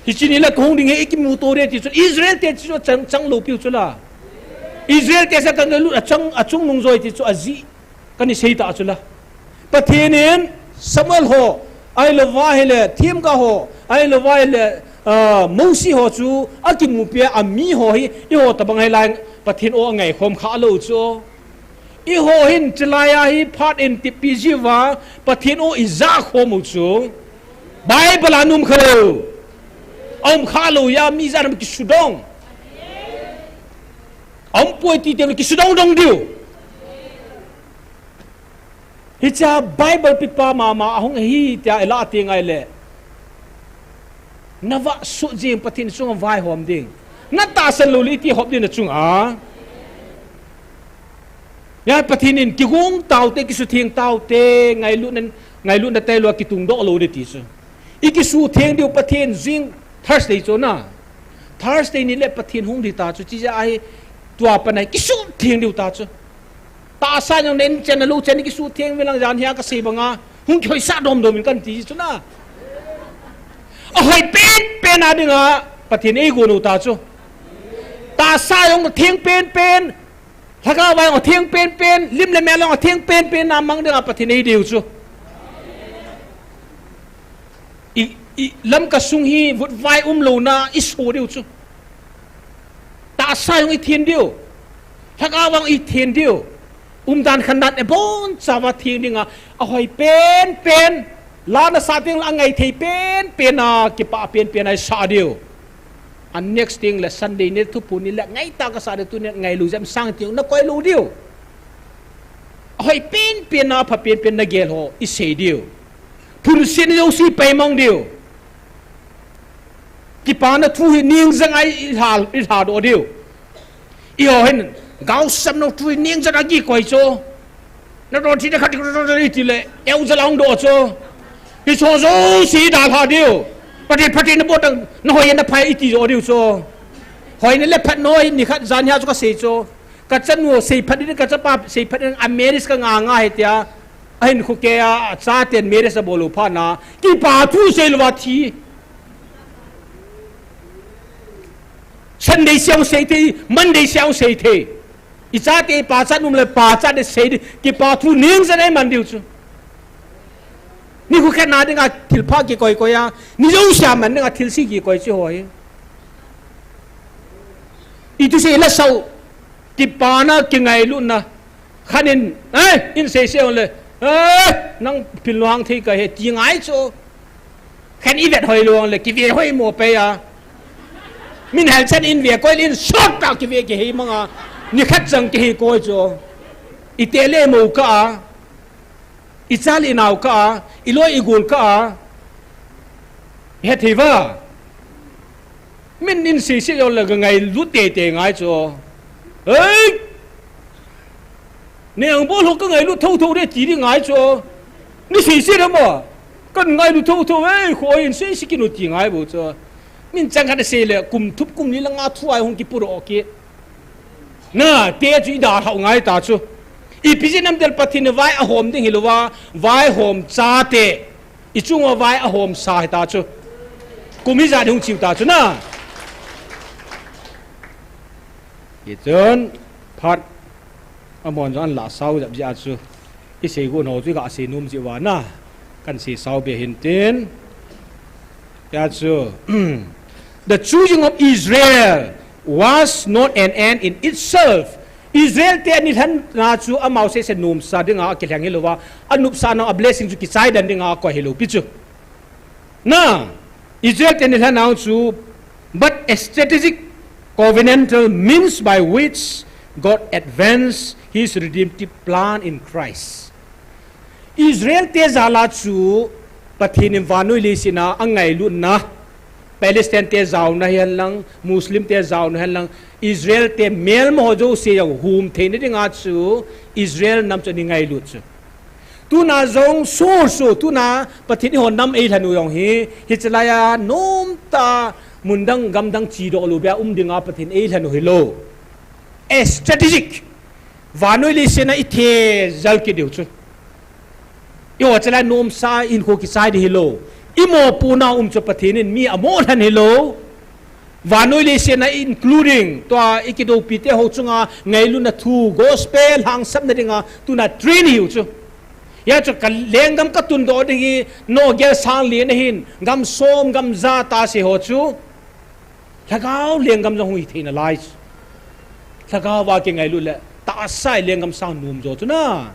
Hiche ni la kahung ding hi i kimuto de ti chu, Israel te chu chang, chang lou piu chu la. Israel te sa kan lut a chang, a chung nung joi ti chu aji. Kan i sei ta chu la. Pathen in Samuel ho, ahilouva hile, themgao ho, ahilouva hile, ah, Mosi ho chu, akimupi a, ami ho hi, eiho tabang hilai, Pathen o angai khom kha lou chu. Eiho hin, chilai a hi, phat in tipi jiuva, Pathen o i ja khom u chu. Bible a um kha lou. A um kha lou ya, mi ja na kisudong. A um poi ti te kisudong dong diu. Hiche Bible pipa mama ahung hi tia i la ti ngai le. Na vah sut jing Pathen chunga vaihom ding. Na tahsan lou le iti hop ding na chunga. Ya Pathen in kigong taute, kisutheng taute, ngailutna, ngailutna tailou a kitung doh lou de ti chu. I kisutheng diu Pathen jing Thursday chu na. Thursday ni le Pathen hung di ta chu, chija ahi tua panai kisutheng diu ta chu. Tahsa jong nen chen a lou chen kisutheng ve lang jan hia ka sei banga. Hung kihoisah dom dom in kan ti chu na. Ahoi pen pen a dinga Pathen eigon u ta chu. Tahsa jong theng pen pen. Lhagao vai jong theng pen pen. Lim le mel jong theng pen pen a mang dinga Pathen eidiu chu. I, i, Lamka sung hi vutvai umlouna i so diu chu. Tahsa jong i then diu. Lhagao vang i then diu. Umdan khandan ebon chauva then dinga, ahoi pen pen. La na sa teng la angai thei pen pen a, kipah pen pen a i sa diu. A next thing le Sunday ni thuphon ni le ngaita ka sa diu, tuni ngailu jep sang tiu na koi lou diu. Ahoi pen pen a, apha pen pen na gel ho i sei diu. Phunset ni jouse i paimang diu. Kipana thu hi ning jang a i lha, i lhadoh diu. Eiho hin gaosapna thu hi ning jang a kikoi chu. Na don thi na khat i ti le, eu jal a hung doh chu. Hicho jouse i dalha diu. Pathen, Pathen na bol tan, na hoi na phai i ti jo diu chu. Hoi na le phat noi, ni khat jan hia chu ka sei chu. Ka chanu seiphat ding, ka chapa seiphat ding, a marriage ka nga nga hi tia. Ahin khu ke a, a chaten marriage a bol u phat na. Kipa thu sei louva thi. Sunday siang sei thei, Monday siang sei thei. I chate i pachat um le pachat de sei di, kipa thu ning jang a i man diu chu. Ni khu khat na dinga thilpha kikoi koi a, ni jouse a man dinga thilse kikoi chu hoi. I thu sei la sau, kipana kingailutna, Khat in, eh, in sei sei le, eh, nang pil luang thei ka he ti ngai chu. Khat i vet hoi luang le, kive hoi mo pe a. Min hal chan in ve koi le in sot ta kive kihei manga. Ni khat chang kihei koi chu. I te le mo ka a. I cha le i nao ka a. I loi i gol ka a. He thei va. Min in sei sei le ka ngailut tei tei ngai chu. Hei! Neng bol ho ka ngailut tho tho de ti di ngai chu. Ni sei sei le mo. Kan ngailut tho tho, hei, khoi in sei sei kinu ti ngai bou chu. Min chang khat sei le kum thup kum li le nga thu a hung kipuidoh kit. Na, te chu i dalhau ngai ta chu. Ipi jeh ham itile Pathen in vai ahom ding hilouva, vaihom chate. I chunga vai ahom sa hita chu. Kum ijat hung cheu ta chu na. Hichun phat amahon jong an la sao jep jeh a chu. I sei gon ho chu i ga sei nom jeh uva na. Kan sei sao be hin tin. Hia chu. The choosing of Israel was not an end in itself. Israel te anilhenna chu amau sese nomsa dinga akilheng hilouva, anopsahna a blessing chu kichai den dinga akoi hilou pi chu. Na, Israel te anilhenna chu, but a strategic covenantal means by which God advanced his redemptive plan in Christ. Israel te jal a chu Pathen in vannoi leiset a angailutna, Palestine te jaona hihen lang, Muslim te jaona hihen lang, Israel te melma ho jouse jong hum theina dinga chu Israel nam chu aningailut chu. Tuna jong soso, tuna Pathen in eiho nam eilhen u jong hi, hiche laiya nomtah a mun dang gam dang chedoh lou bep a um dinga Pathen in eilhen u hilou. A strategic. Vannoi leiset a ithejal kit diu chu. Eiho chalai nomsa hinkho kichai ding hilou. Imopohna um chu Pathen in mi amoh lhen hilou. Vannoi leiset a including tua ikidoupi te ho chunga ngailutna thu gospel lhangsapna dinga tuna train ihiu chu. Hijeh chun ka lenggam katundoh ding hi, nogel sang li nahin, gam som gam ja tah se ho chu. Lhagao lenggam jong hung hithei nalai. Lhagao a kingailut le tahsa a lenggam sang nom jo chu na.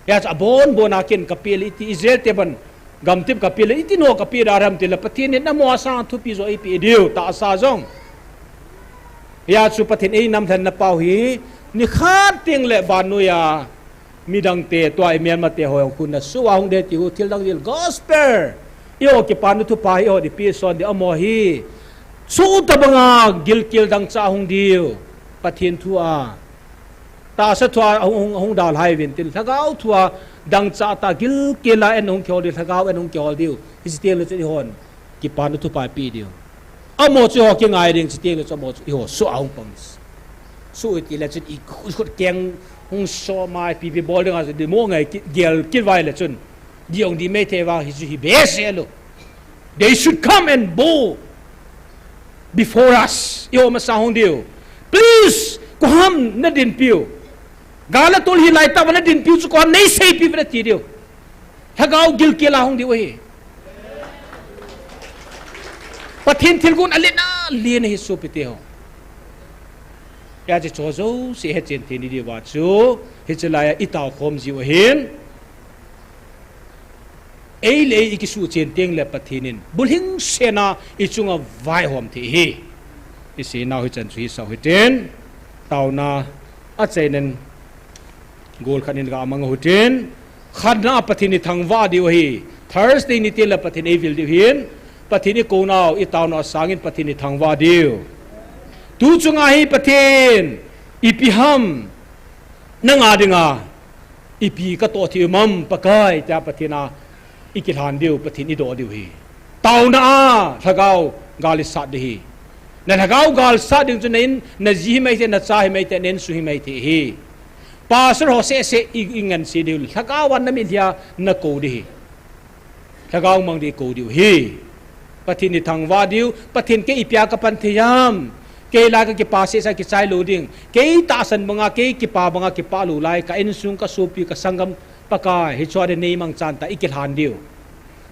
Hijeh chun abonbon a ken kapeh le iti Israel te bang gamtep kapeh le iti nao kapeh da ham tile Pathen in amaho a sang thupi jo eipeh diu tahsa jong. Hijeh chun Pathen in einam lhenna pau hi nikhat teng le vannoi a midang te tua imelma te ho jong khun nasoh a hung ding ti u thil dang jil gospel. Eiho kipana thupha hi eiho dipeh son ding amaho hi. Soh tabanga gilkel dangchah a hung diu. Pathen thu a. Tahsa thu a hung, hung, hung dalhai uvin tin. Lhagao thu a dangchah tah gilkel a eihung kihol diu. Lhagao eihung kihol diu. Hiche teng le chun eihon kipana thupha ipeh diu. Amaho chu eiho kingai ding, chuteng le chu amaho chu eiho soh a hung pang. Soh iti le chun ikhut, ikhut keng hung som a ipi ipi bol ding a chu dimo ngai ki, gel kit vai le chun. Dihong dih mai thei vang hichu hi behseh lou. They should come and bow before us. Eiho masang hung diu. Please, koiham nadinpiu. Gal le tol hilai tah uva nadinpiu chu koiham neiseipeh uva nati diu. Lhagao gilkel a hung diu ahi. Pathen thilgon alen alen ahi sopi teho. Hijeh chun hiche jouse hechen thei ni diuva chu, hiche laiya itao khom jiu ahin. Ei le ei ikisuh chen teng le Pathen in bulhingsen a ichunga vaihom thei ahi. Isei nau hichan chu hisah u hitin. Taona achaina in gol khat in gamang u hitin. Khatna a Pathen ithangvah diu ahi. Thursday ni teng le Pathen eivil diu ahin. Pathen ikou nau, itao nau sangin Pathen ithangvah diu. Tu chunga hi Pathen ipi ham nanga dinga. Ipi katoh thei u ham Pakai tia Pathen a ikilhan diu, Pathen idoh diu ahi. Taona a lhagao gal isat ding ahi. Na lhagao gal sat ding chu na in, naji himai thei, nacha himai thei, na insung himai thei ahi. Pastor ho seh seh i, ingansei diu, lhagao a namitlhi a nakou ding ahi. Lhagao mang ding kou diu ahi. Pathen ithangvah diu, Pathen kei ipi a kapan thei ham. Kei la kakipa seh seh a kichai lou ding. Kei tahsan banga, kei kipa banga kipa lou lai, ka insung, kasopi, kasanggam, Pakai, hichea ding neimangchan tah ikilhan diu.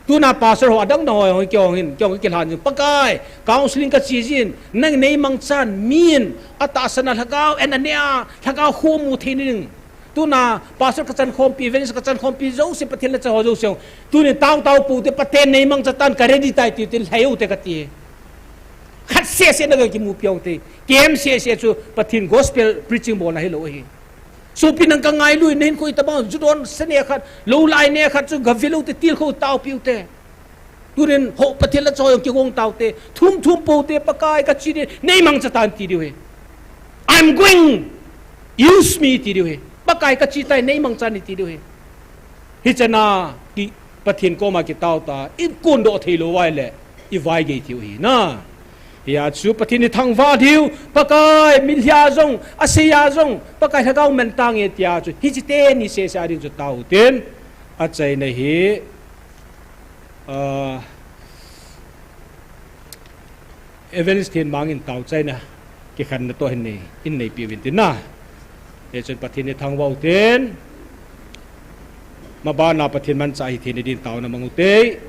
Tuna pastor ho adang dang ho, ho kei ho hin, kei ho kakilhan jing. Pakai, counseling kache jin, nang neimangchan, min, atahsan a lhagao, en ane a, lhagao khomu thei ding. Tuna, pastor kachan khompi, evangelist kachan khompi, jouse Pathen lhacha ho jouse. Tuni tao tao pou te, Pathen neimangcha tan ka ready tai tiu te, lhai u te kati. Khat seh seh na kakimupi u te. Kem seh seh chu Pathen gospel preaching bolna hilou ahi. Sopi nang kangailu, nahinkho itobang, ju don sa ne khat, lou lai ne khat chu gavel u te, tilkhou taopi u te. Tunin ho Pathen lhacha ho jong kigong tau te, thum thum pou te, Pakai kache ding, neimangcha tan ti diu ahi. I'm going, use me ti diu ahi. Pakai kache tai, neimangchan ti diu ahi. Hichan a, ki, Pathen koma kitao ta, ikondoh thei lou vai le, ivaigei thei u ahi na. Hijeh chun Pathen ithangvah diu, Pakai, mitlhi a jong, asei a jong, Pakai lhagao man tange tia chu, hiche teni seh seh a ding chu tao u hitin, achaina hi, Ah, Evangelist Thenmang in taochaina kikhenna toh hin nei, in neipi uvin tin na. Hichun Pathen ithangvah u hitin. Mabana Pathen manchah hithei na din taona mang u hite.